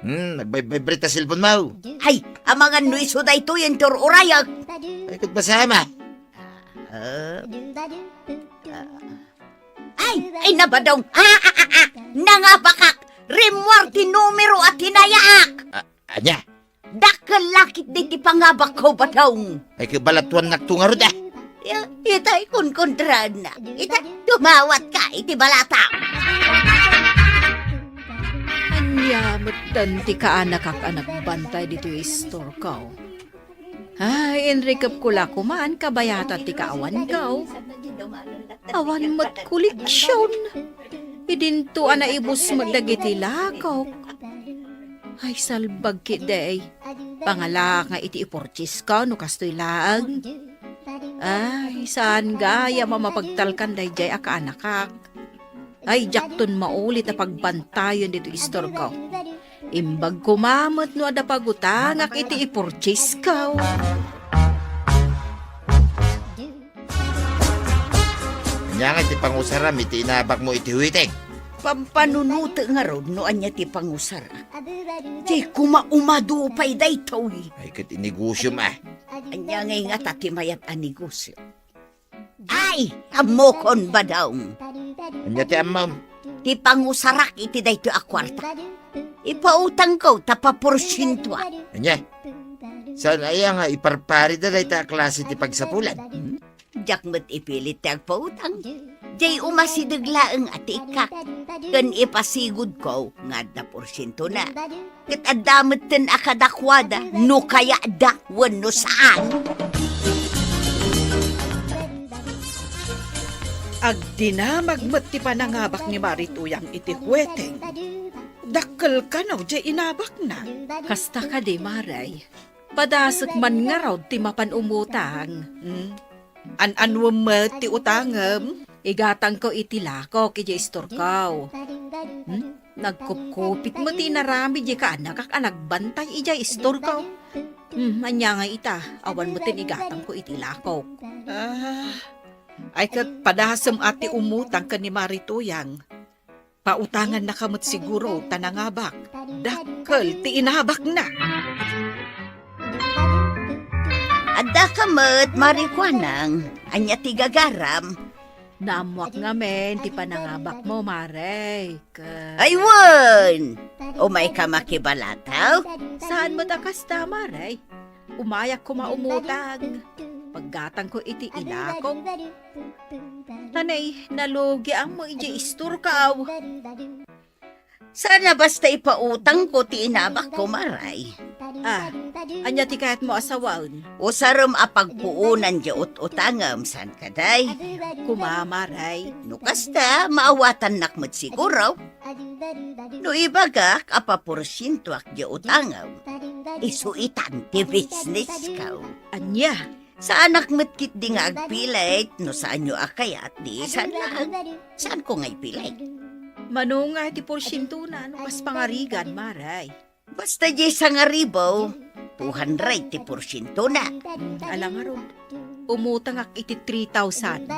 S7: Nagbibrita cellphone mo.
S1: Ay, ang mga nuiso da ito yung tur urayag.
S7: Ay, kat basama.
S1: Ay, nabadaw. Nangabakak. Rimwar ti numero at hinayaak.
S7: Anya,
S1: Dakkel lakit di ti pangabak ko badaw.
S7: ay kabalatuan naktungarod ah.
S1: Itay kun kontra na. Itay tumawat ka iti balata.
S5: Anyamot dan ti kaanak anak bantay dito yung store ko. Ay, enrikap ko la kuman, kabayata ti kaawan ko. Awan mat koleksyon. Idinto ana ibus magdagiti lakaw. Ay, salbag ki day. Pangalak nga iti iporchis ka no kastoy laang. Ay, saan gaya mamapagtalkan day jay akaanakak. Ay, jakton maulit na pagbantayon dito istor ko. Imbag kumamot no ada pagutangak iti iporchis ka.
S7: Anya nga iti pangusaram iti inabak mo iti huiting.
S1: Pampanunuto nga raw no anya ti pangusara. Di kumaumado pa'y daytaw.
S7: Ay kat inegosyo ma.
S1: Anya ngay nga tatimayat ang negosyo. Ay, amokon ba daw?
S7: Anya ti amam.
S1: Ti pangusarak iti dayto a kwarta. Ipautang ko tapaporsyento.
S7: Anya. Saan aya nga iparpari da ta klase ti pagsapulan.
S1: Diyak mo't ipilit ti agpautang. Jay umasidaglaang ati ikak. Kan ipasigod ko nga da porsyento na. Kat adamot ten akadakwada no kaya da wano saan.
S3: Agdinamag met ti panangabak ni Marituyang iti huweteng. Dakkel ka na, di inabak na.
S5: Kasta ka di, Maray. Padasok man nga raw ti mapan umutang.
S3: An-anwam met ti utangem.
S5: Igatang ko iti lako kaya istor ko. Nagkupkupit mo ti narami di ka anak nagbantay ija istor ko. Anya nga ita, awan mo tin igatang ko iti lako.
S3: Ay kat padasem ati umutang ka ni Marituyang. Pautangan na kamot siguro tanangabak. Dakkel ti inabak na.
S1: Adda kamet marikwanang anya ti gagaram.
S5: Namuak nga men, ti panangabak mo, Maray.
S1: Aywan! O may kamakibalataw?
S5: Saan mo takas ta, Maray? Umayak ko maumutang. Paggatang ko iti ilakok. Tanay, nalugi ang mo iji istur ka.
S1: Sana basta ipautang ko ti inabak ko maray.
S5: Anya ti kahit mo asawaon.
S1: O saram apagpuunan di utangam san kaday.
S5: Kumamaray.
S1: No kasta, maawatan nakmat siguro. No ibagak, apaporsyento ak di utangam. Isuitan ti business ka.
S5: Anya?
S1: Sa anak matkit di nga agpilit, no saan nyo akayat di saan lang. Saan ko nga'y pilit?
S5: Manungay ti porsyento na, no kas pangarigan, Maray.
S1: Basta di sa nga ribaw, 200 ti porsyento na.
S5: Alang nga ron, umutang ak iti 3,000.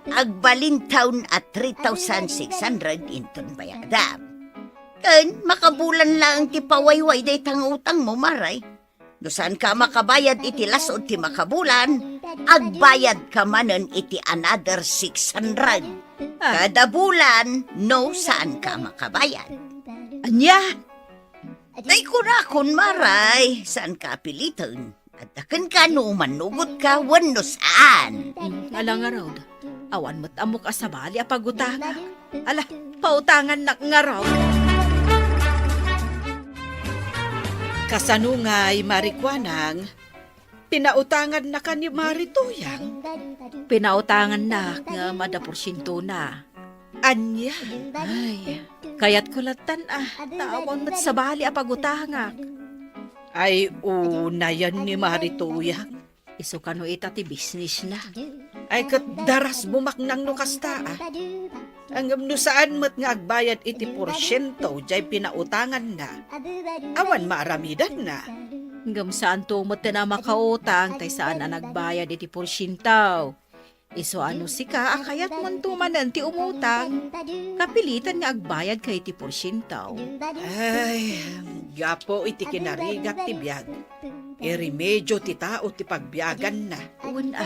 S1: agbalintawn at 3,600 inton bayadam. Kan, makabulan lang ti pawayway day tang utang mo, maray. No saan ka makabayad iti lasod ti makabulan, agbayad ka manen iti another 600. Kada bulan, no saan ka makabayad.
S2: Anya?
S1: Ay kurakon, maray, saan ka piliton? At akan ka no manugot ka, wano saan.
S5: Ala nga raw, awan mo't amok asabali a pagutanga. Ala, pautangan na nga raw.
S3: Kasanungay Marikwanang, pinautangan na ka ni Marituyang.
S5: Pinautangan na nga madaporsyento na.
S3: Anya,
S5: Ay, kaya't kulatan taawan mo't sabali a pagutanga.
S3: ay una yan ni Marituyang.
S5: Iso kano ita ti business na.
S3: Ay kat daras bumaknang no kasta Ang no saan mo't nga agbayad iti porsyento jay pinautangan na. Awan maaramidan na.
S5: Hanggang saan to mo't na makautang, tay saan na nagbayad iti porsyentaw. Iso ano si ka, akayat mo tumanan ti umutang. Kapilitan nga agbayad kay ti porsyentaw.
S3: Ay, gapo iti kinarigat ti biyag. Iremedyo ti tao ti pagbiyagan na.
S5: Uwan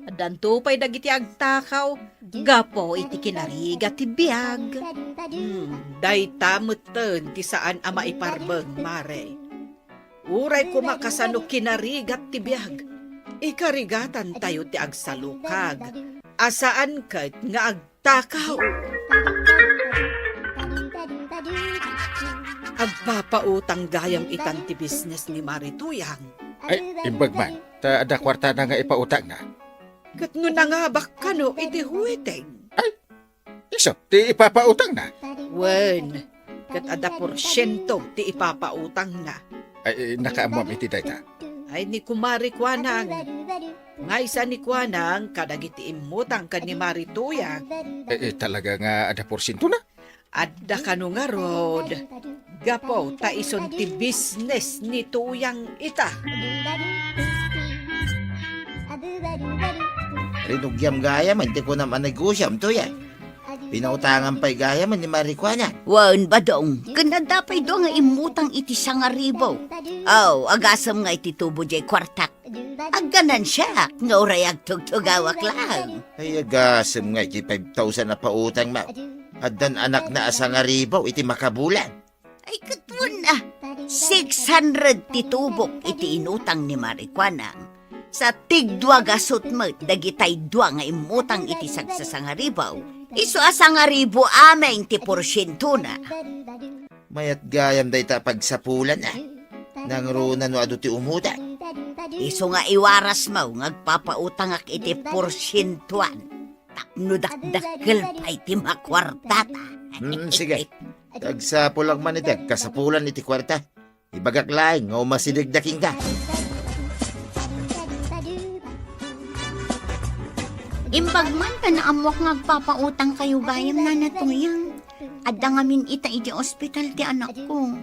S5: adanto pa'y dagiti agtakaw. Gapo iti kinariga ti biyag.
S3: Day tamutan ti saan ama iparbeng, mare. Uray ko makasano kinarigat ti biyag. Ikarigatan tayo ti agsalukag. Asaan kat nga agtakaw. Agpapautang gayam itan ti business ni Marituyang.
S6: Ay, imbag man. Ta ada kwarta na nga ipautang na.
S3: Kat nga nangabak ka no iti huweteng.
S6: Iso, ti ipapautang na.
S3: Wen, kat ada porsyento ti ipapautang na.
S6: Ay, nakaamam iti dayta.
S3: Ay ni kumari Kwanang. Nga isa ni Kwanang kadagiti imutang ka ni Marituya.
S6: Talaga nga ada porsyento na.
S3: Adda ka no nga rod. Gapo ta ison ti business ni Tuyang ita.
S7: Rinugyam gaya man, di ko naman negosyam to yan. Pinautangan pa'y gaya man ni Marikwana.
S1: Wan ba dong? Kanada pa'y do nga imutang iti 1,000. Agasam nga iti tubo jay kwartak. Agganan siya, nga uray agtugtugawak lang.
S7: Ay agasam nga iti 5,000 na pautang ma. At dan anak na asang aribaw iti makabulan.
S1: Ay katwan 600 titubok iti inutang ni Marikwanang. Sa tigdwa gasot mo, dagitay dwa nga imutang iti sagsasangaribaw. Iso asangaribo ameng ti porsyento na.
S7: Mayat gayam day ta pagsapulan na. Nang runa no ado ti umuta.
S1: Iso nga iwaras mo, ngagpapautang ak iti porsyentuan. Tapno dakdakkel pa iti makwartata.
S7: Sige. Tagsapo lang man iti kasapulan iti kwarta. Ibagak laing nga umasidigdaking ka.
S1: Imbag man ka na amok ngagpapautang kayo gayam na natuyang. Adda nga min ita iti ospital ti anak ko.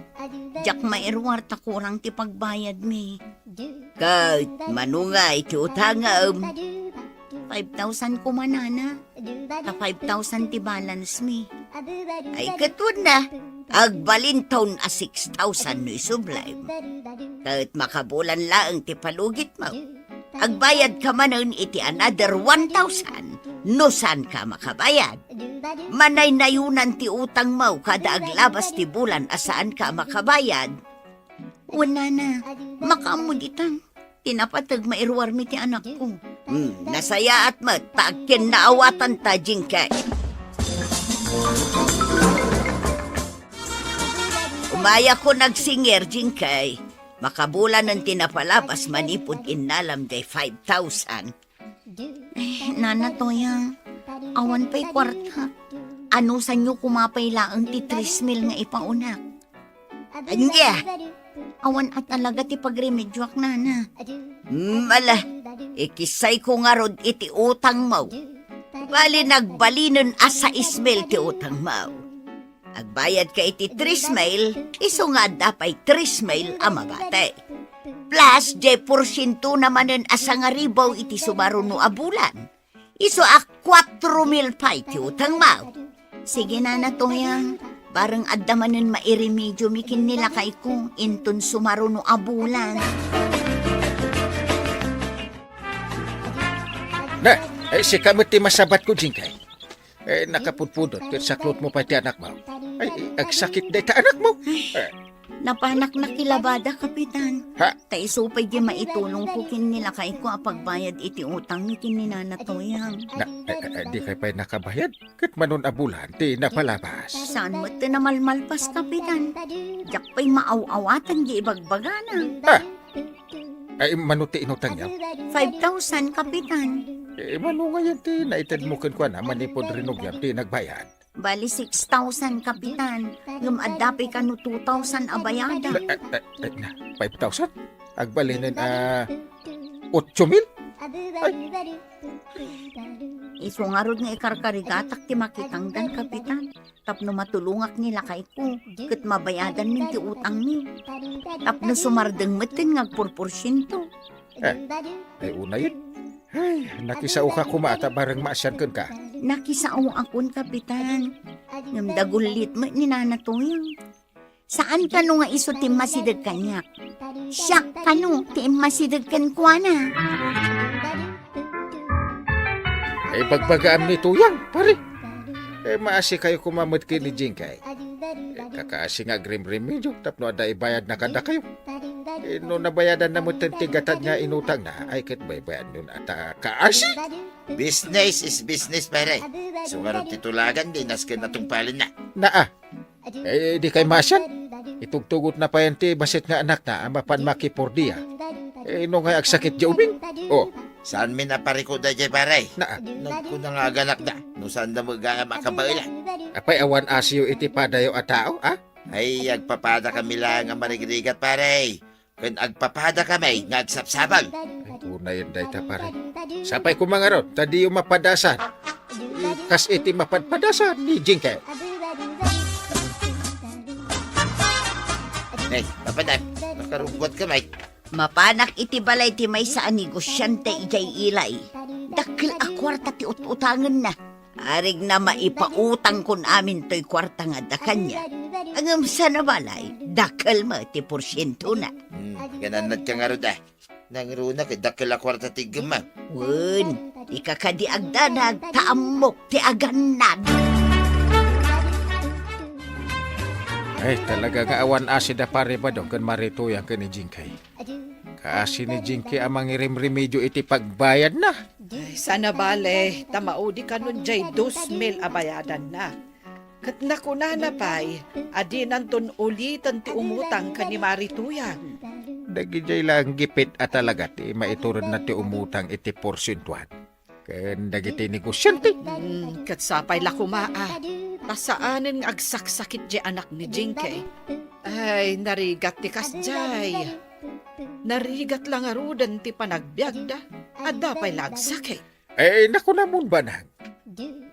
S1: Jak mairwarta kurang ti pagbayad mi. Kahit manungay ti utangam. 5,000 ko manana. Ta 5,000 ti balance mi. Ay katun na. Agbalin taon 6,000 no isublime. Kahit makabulan lang ti palugit mo. Agbayad ka manon iti another 1,000. No saan ka makabayad? Manay nayunan ti utang mo kada aglabas ti bulan asaan ka makabayad. Wala na, makamuditang. Tinapatag mairwar mi ti anak ko. Nasaya at mat, paagkin naawatan ta jingkay. Umaya ko nagsinger jingkay. Makabulan ng tinapalabas manipod inalam day 5,000. Nana Toyang, awan pa'y kwarta. Ano sa nyo kumapay laang ti 3,000 nga ipaunak? Anya, awan at alaga ti pagremedyoak nana. Ala, ikisay ko nga rod iti utang mo. Bali nagbalinon asa 6,000 ti utang mo. Agbayad ka iti 3,000, iso nga dapay 3,000 amabate. Plus, jay porsyento namanen asang aribaw iti sumaro no abulan. Iso a 4,000 pa iti utang mo. Sige na na to yan. Barang adamanin mairemedyo mikin nila kay ko. Inton sumaruno abulan.
S6: Na, si kamot ti masabat ko, Jingkay. Nakapudpudot, kat saklot mo pa ti anak mo. Ag sakit na ta anak mo.
S1: Napanak na kilabada, Kapitan.
S6: Ha?
S1: Taisupay di maitulong ko kin nila kay ko apagbayad iti utang ni kin ni Nana Toyang.
S6: Na, di kay pa'y nakabayad. Kat manon abulan, ti napalabas.
S1: Saan mo ito na malmalpas, Kapitan? Diyak pa'y maaw-awatan di ibagbagana.
S6: Manuti inutang niya.
S1: 5,000, Kapitan.
S6: Mano nga yan ti naitad mo kan kwa na manipod rinog yan ti nagbayad.
S1: Bali 6,000, Kapitan. Yung adapi ka no 2,000 abayada.
S6: Na, 5,000? Agbalinin 8,000?
S1: Isungarod nga ikarkarigatak ti makitangdan, Kapitan. Tapno matulungak nila kay ko. Kat mabayadan min ti utang ni. Tapno sumardeng matin nga 4%.
S6: Ay una yun. Ay, nakisao ka kumata barang maasyan kan ka.
S1: Nakisao akon, Kapitan. Ngam dagulit mo ni Nana Toyang. Saan ka no nga iso ti masidag kanyak? Siya ka no ti masidag kan kwa na.
S6: Ay, bagbagaan ni Tuyang, pare. Maasi kayo kumamad kay ni Jingkay. Kakaasi nga grim-remedyo, tapno ada ibayad na kada kayo. No nabayadan na mo tigatan niya inutang na, ay kat baybayan yun at kaasi.
S7: Business is business, pare. Sumarot titulagan, di naskin na tungpalin na.
S6: Naa, di kay masyan. Itugtugot na pa yan ti basit nga anak na, amapan makipordiya. No nga agsakit di ubing. Oh,
S7: Saan min napariko da jay, pare?
S6: naa,
S7: Nagkunang nga ganak da. No saan na mga makabaila.
S6: apay awan asiyo iti padayo at tao,
S7: Ay, agpapada kami lang ang marigrigat, pare. Kung agpapada kami, ngagsapsabag.
S6: Ay, tunay yun dahita pare. Sapay ko mga ron, tadi yung mapadasan. Kas iti mapadpadasan ni Jingkay.
S7: Ay, papaday, nakarugwat kamay.
S1: Mapanak iti balay ti may sa negosyante ijay ilay. Dakil a kwarta ti utangan na. Arig na maipautang kun amin to'y kwarta nga da kanya. Ang sa na balay, dakil mo ti porsyento na.
S7: Gananad ka nga ro da. Nangruna kay dakil a kwarta tigama.
S1: Wun, ikakadi agdanag taamok ti aganad.
S6: Ay, talaga nga awan asi da pare ba daw kan marituyan ka ni Jingkay. Kaasi ni Jingkay amang irim-remedyo iti pagbayad na.
S3: Ay, sana bale, tamaudi ka nun jay 2,000 abayadan na. Kat nakuna na pa'y, adi nanton ulitan ti umutang ka ni Marituyan.
S6: Dagijay lang gipit at talaga ti maituran na ti umutang iti porsyentuhan. Kan dagiti negosyante.
S3: Kat sapay lakumaa, tasaanin nga agsaksakit jay anak ni Jingkay. Ay, narigat ti kasjay. Narigat lang arudan ti panagbiag da, at dapay lagsakit.
S6: Ay, naku namun banang.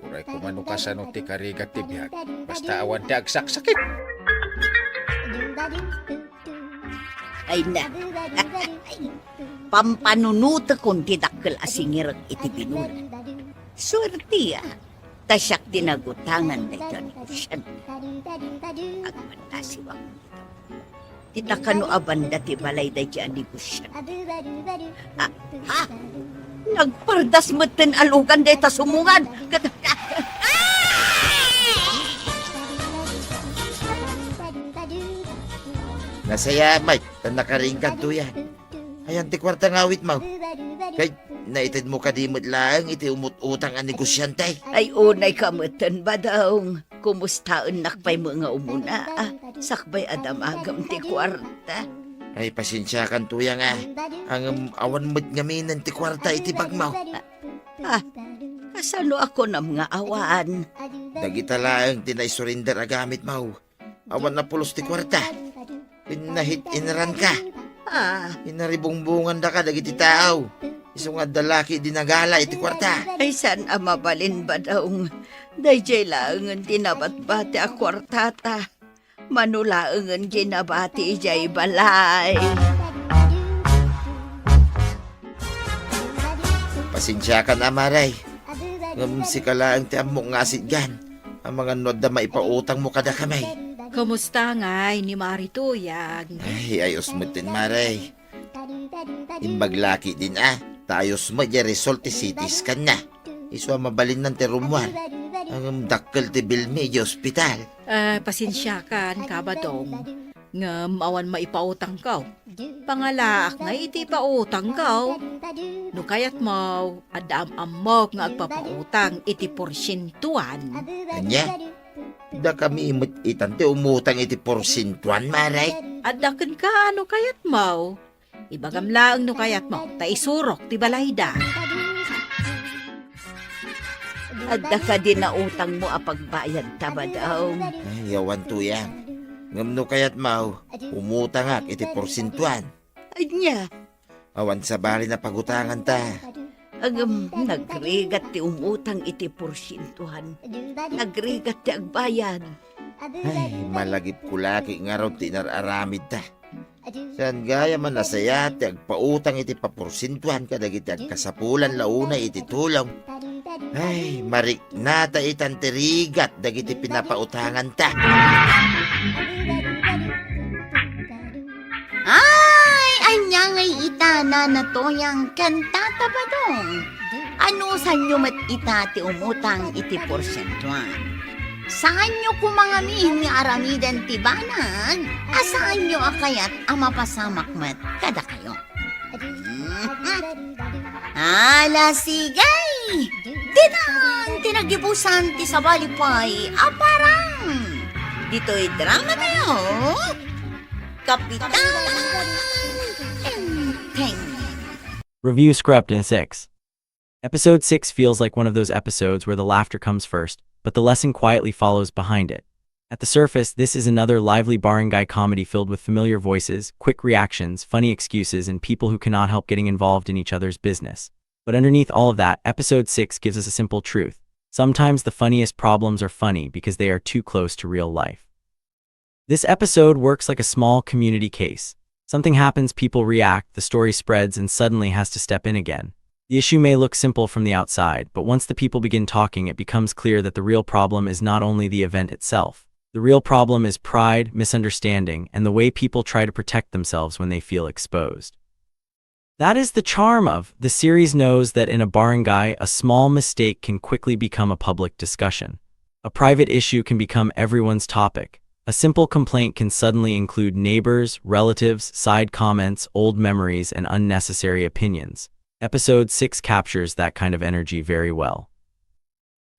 S6: Uray kumano ka sa no ti karigat ti biyag. Basta awan ti agsaksakit.
S1: Ay na, pampanunuta kong tidakkel asingir iti binulan. Swerte tasyak tinagutangan na ito negosyan. Agmantasiwang ito. Titakano abanda ti balay da dyan negosyan. Nagpardas mo tin alugan da ita sumungan.
S7: Nasaya, Mike, kan nakaringkan to yan. Ayan, ti kwarta ngawit mo. Kay, naitid mo kadimot lang, iti umut-utang ang negosyante.
S1: Ay unay kamutan ba daw? Kumustaon nakpay mo nga umuna? Sakbay adamagam ti kwarta.
S7: Ay, pasensya kan to yan Ang awan mo't ngaminan ti kwarta iti bagmaw.
S1: Kasano ako na mga awan?
S7: Dagita lang, tinay-surrender agamit mo. Awan na pulos ti kwarta. Pinahit inaran ka. Inaribungbungan da ka, dagiti tao. Isang nga dalaki dinagala iti kwarta.
S1: Ay san mabalin ba daw? Dayjay laangan tinabat-bati a kwartata. Manulaangan ginabati ijay balay.
S7: Pasensya ka na, Maray. Ngam si kalaang ti ammo nga asidgan. Ang mga nod na maipautang mo kada kamay.
S5: Kumusta ngay ni Marituyag?
S7: Ay, ayos mo din, Maray. Imbaglaki din Tayos mo, di result ti CT scan na. Iswa mabalin ng terumwan. Ang dakkel ti bilmi di ospital.
S5: Pasensyakan ka ba dong? Ngam awan maipautang kaw. Pangalaak nga iti pautang kaw. No kayat mo, adam amok nga agpapautang iti porsyentuan.
S7: Anya? Da kami imut itan ti umutang iti porsintuan, Maray.
S5: Adakan ka ano kayat mo? Ibagam lang no kayat mo, ta isurok ti balayda.
S1: Adda ka din na utang mo apagbayad ta ba daw?
S7: Ay, yawan tuyang. Ngam no kayat mau, umutang ak iti porsintuan.
S1: Anya,
S7: Awan sa bali na pagutangan ta.
S1: agam nagrigat ti umutang iti porsyentuhan. Nagrigat ti agbayad.
S7: Ay, malagip kulaki nga raw tinararamid ta. Saan gaya man nasaya ti agpautang iti paporsintuan kadagiti agkasapulan launa iti tulong. Ay, marik na ta itan tirigat dagiti pinapautangan ta.
S1: Ay, anya ngay itana na toyang kanta tabadong. Ano sanyo mat ita ti umutang iti porsyentuan? Saan nyo kumangamin nga aramidan ti banag? Asaan nyo akayat ang mapasamak mat kada kayo? Ala sigay! Dinan tinagibusan ti sabalipay aparang! Dito'y drama tayo! Kapitan Enteng.
S8: Review Scrubbed in 6. Episode 6 feels like one of those episodes where the laughter comes first, but the lesson quietly follows behind it. At the surface, this is another lively barangay comedy filled with familiar voices, quick reactions, funny excuses, and people who cannot help getting involved in each other's business. But underneath all of that, Episode 6 gives us a simple truth. Sometimes the funniest problems are funny because they are too close to real life. This episode works like a small community case. Something happens, people react, the story spreads, and suddenly has to step in again. The issue may look simple from the outside, but once the people begin talking, it becomes clear that the real problem is not only the event itself. The real problem is pride, misunderstanding, and the way people try to protect themselves when they feel exposed. That is the charm of the series. Knows that in a barangay, a small mistake can quickly become a public discussion. A private issue can become everyone's topic. A simple complaint can suddenly include neighbors, relatives, side comments, old memories, and unnecessary opinions. Episode 6 captures that kind of energy very well.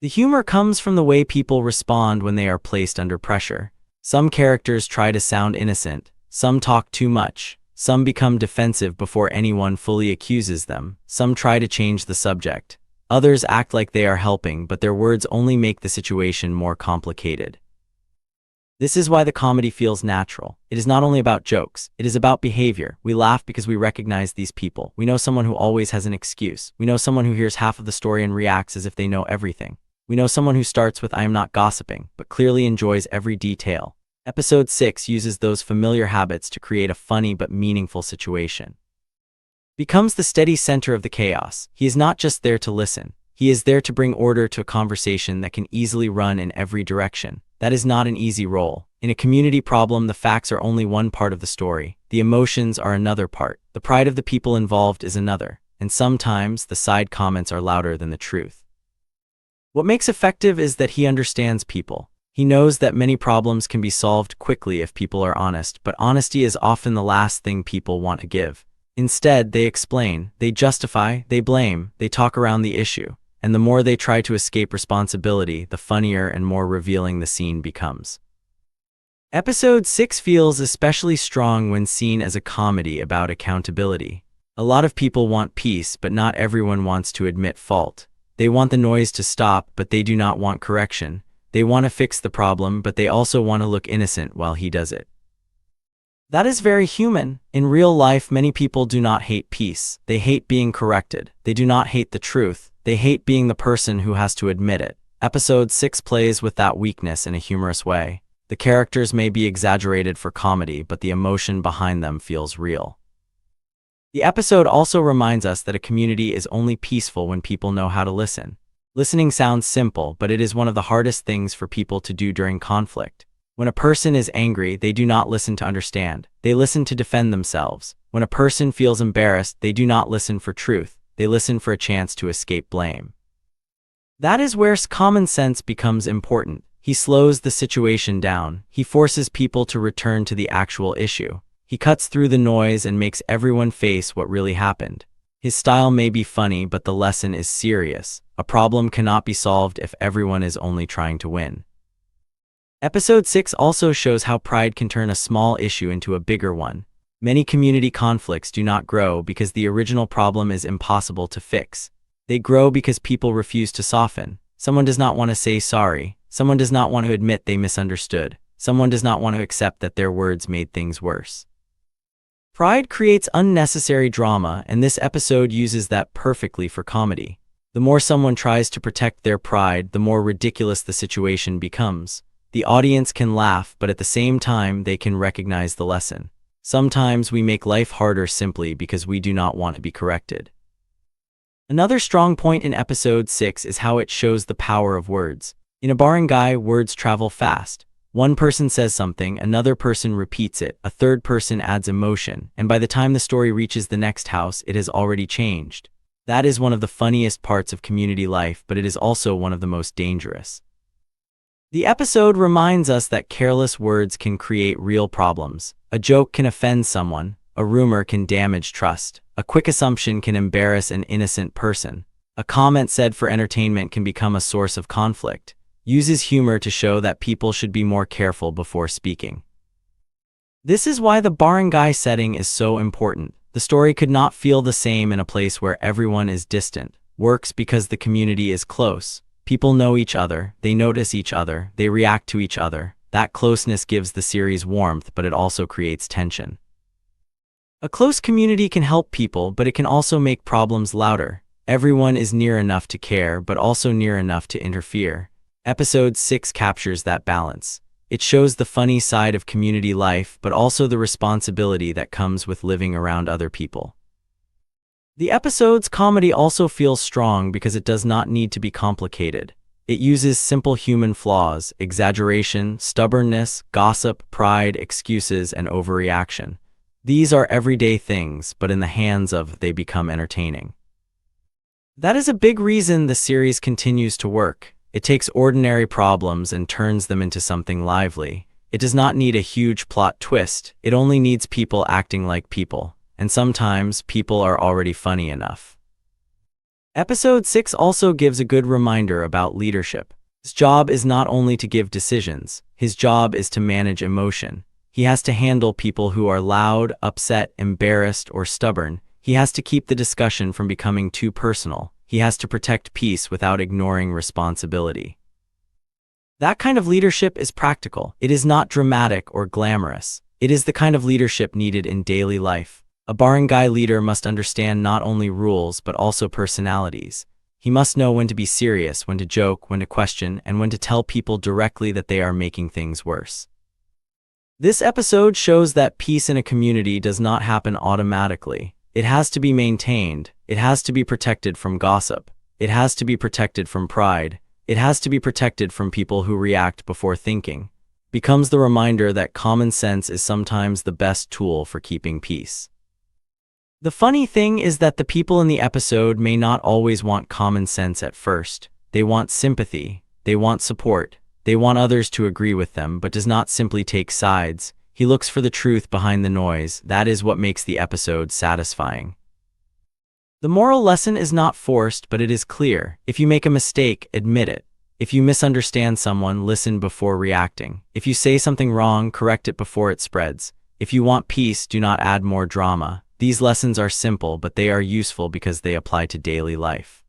S8: The humor comes from the way people respond when they are placed under pressure. Some characters try to sound innocent, some talk too much, some become defensive before anyone fully accuses them, some try to change the subject. Others act like they are helping, but their words only make the situation more complicated. This is why the comedy feels natural. It is not only about jokes, it is about behavior. We laugh because we recognize these people. We know someone who always has an excuse. We know someone who hears half of the story and reacts as if they know everything. We know someone who starts with "I am not gossiping," but clearly enjoys every detail. Episode 6 uses those familiar habits to create a funny but meaningful situation. Becomes the steady center of the chaos. He is not just there to listen. He is there to bring order to a conversation that can easily run in every direction. That is not an easy role. In a community problem, the facts are only one part of the story. The emotions are another part. The pride of the people involved is another. And sometimes, the side comments are louder than the truth. What makes effective is that he understands people. He knows that many problems can be solved quickly if people are honest, but honesty is often the last thing people want to give. Instead, they explain, they justify, they blame, they talk around the issue. And the more they try to escape responsibility, the funnier and more revealing the scene becomes. Episode 6 feels especially strong when seen as a comedy about accountability. A lot of people want peace, but not everyone wants to admit fault. They want the noise to stop, but they do not want correction. They want to fix the problem, but they also want to look innocent while he does it. That is very human. In real life, many people do not hate peace. They hate being corrected. They do not hate the truth. They hate being the person who has to admit it. Episode 6 plays with that weakness in a humorous way. The characters may be exaggerated for comedy, but the emotion behind them feels real. The episode also reminds us that a community is only peaceful when people know how to listen. Listening sounds simple, but it is one of the hardest things for people to do during conflict. When a person is angry, they do not listen to understand. They listen to defend themselves. When a person feels embarrassed, they do not listen for truth. They listen for a chance to escape blame. That is where common sense becomes important. He slows the situation down. He forces people to return to the actual issue. He cuts through the noise and makes everyone face what really happened. His style may be funny, but the lesson is serious. A problem cannot be solved if everyone is only trying to win. Episode 6 also shows how pride can turn a small issue into a bigger one. Many community conflicts do not grow because the original problem is impossible to fix. They grow because people refuse to soften. Someone does not want to say sorry. Someone does not want to admit they misunderstood. Someone does not want to accept that their words made things worse. Pride creates unnecessary drama, and this episode uses that perfectly for comedy. The more someone tries to protect their pride, the more ridiculous the situation becomes. The audience can laugh, but at the same time, they can recognize the lesson. Sometimes we make life harder simply because we do not want to be corrected. Another strong point in episode 6 is how it shows the power of words. In a barangay, words travel fast. One person says something, another person repeats it, a third person adds emotion, and by the time the story reaches the next house, it has already changed. That is one of the funniest parts of community life, but it is also one of the most dangerous. The episode reminds us that careless words can create real problems. A joke can offend someone, a rumor can damage trust, a quick assumption can embarrass an innocent person, a comment said for entertainment can become a source of conflict. Uses humor to show that people should be more careful before speaking. This is why the barangay setting is so important. The story could not feel the same in a place where everyone is distant. Works because the community is close. People know each other, they notice each other, they react to each other. That closeness gives the series warmth, but it also creates tension. A close community can help people, but it can also make problems louder. Everyone is near enough to care, but also near enough to interfere. Episode 6 captures that balance. It shows the funny side of community life, but also the responsibility that comes with living around other people. The episode's comedy also feels strong because it does not need to be complicated. It uses simple human flaws, exaggeration, stubbornness, gossip, pride, excuses, and overreaction. These are everyday things, but in the hands of they become entertaining. That is a big reason the series continues to work. It takes ordinary problems and turns them into something lively. It does not need a huge plot twist. It only needs people acting like people. And sometimes people are already funny enough. Episode 6 also gives a good reminder about leadership. His job is not only to give decisions. His job is to manage emotion. He has to handle people who are loud, upset, embarrassed, or stubborn. He has to keep the discussion from becoming too personal. He has to protect peace without ignoring responsibility. That kind of leadership is practical. It is not dramatic or glamorous. It is the kind of leadership needed in daily life. A barangay leader must understand not only rules but also personalities. He must know when to be serious, when to joke, when to question, and when to tell people directly that they are making things worse. This episode shows that peace in a community does not happen automatically. It has to be maintained. It has to be protected from gossip. It has to be protected from pride. It has to be protected from people who react before thinking. Becomes the reminder that common sense is sometimes the best tool for keeping peace. The funny thing is that the people in the episode may not always want common sense at first. They want sympathy. They want support. They want others to agree with them, but does not simply take sides. He looks for the truth behind the noise. That is what makes the episode satisfying. The moral lesson is not forced, but it is clear. If you make a mistake, admit it. If you misunderstand someone, listen before reacting. If you say something wrong, correct it before it spreads. If you want peace, do not add more drama. These lessons are simple, but they are useful because they apply to daily life.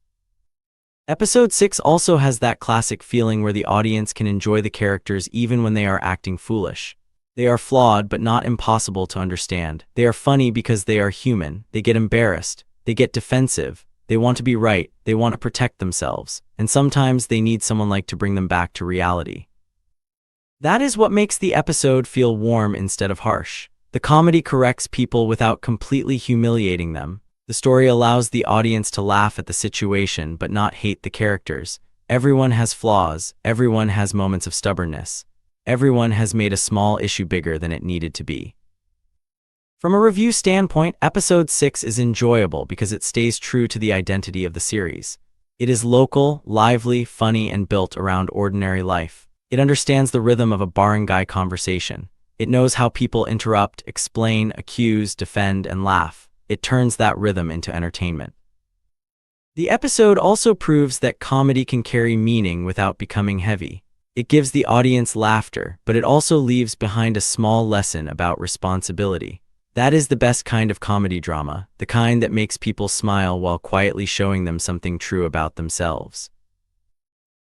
S8: Episode 6 also has that classic feeling where the audience can enjoy the characters even when they are acting foolish. They are flawed but not impossible to understand. They are funny because they are human. They get embarrassed. They get defensive. They want to be right. They want to protect themselves. And sometimes they need someone like to bring them back to reality. That is what makes the episode feel warm instead of harsh. The comedy corrects people without completely humiliating them. The story allows the audience to laugh at the situation but not hate the characters. Everyone has flaws, everyone has moments of stubbornness. Everyone has made a small issue bigger than it needed to be. From a review standpoint, episode 6 is enjoyable because it stays true to the identity of the series. It is local, lively, funny, and built around ordinary life. It understands the rhythm of a barangay conversation. It knows how people interrupt, explain, accuse, defend, and laugh. It turns that rhythm into entertainment. The episode also proves that comedy can carry meaning without becoming heavy. It gives the audience laughter, but it also leaves behind a small lesson about responsibility. That is the best kind of comedy drama, the kind that makes people smile while quietly showing them something true about themselves.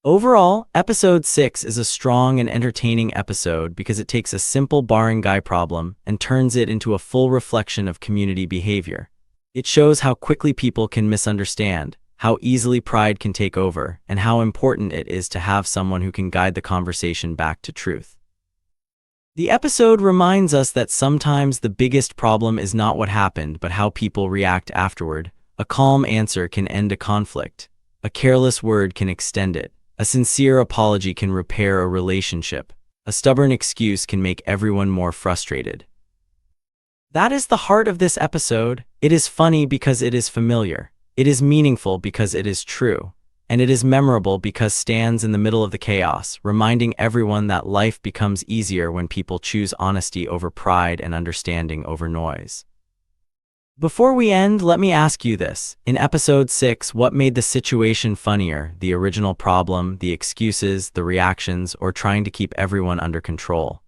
S8: Overall, episode 6 is a strong and entertaining episode because it takes a simple barangay problem and turns it into a full reflection of community behavior. It shows how quickly people can misunderstand, how easily pride can take over, and how important it is to have someone who can guide the conversation back to truth. The episode reminds us that sometimes the biggest problem is not what happened, but how people react afterward. A calm answer can end a conflict. A careless word can extend it. A sincere apology can repair a relationship. A stubborn excuse can make everyone more frustrated. That is the heart of this episode. It is funny because it is familiar. It is meaningful because it is true. And it is memorable because it stands in the middle of the chaos, reminding everyone that life becomes easier when people choose honesty over pride and understanding over noise. Before we end, let me ask you this. In episode 6, what made the situation funnier? The original problem, the excuses, the reactions, or trying to keep everyone under control?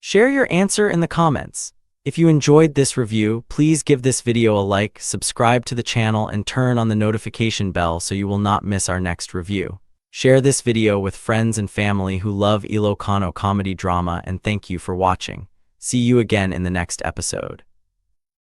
S8: Share your answer in the comments. If you enjoyed this review, please give this video a like, subscribe to the channel, and turn on the notification bell so you will not miss our next review. Share this video with friends and family who love Ilocano comedy drama, and thank you for watching. See you again in the next episode.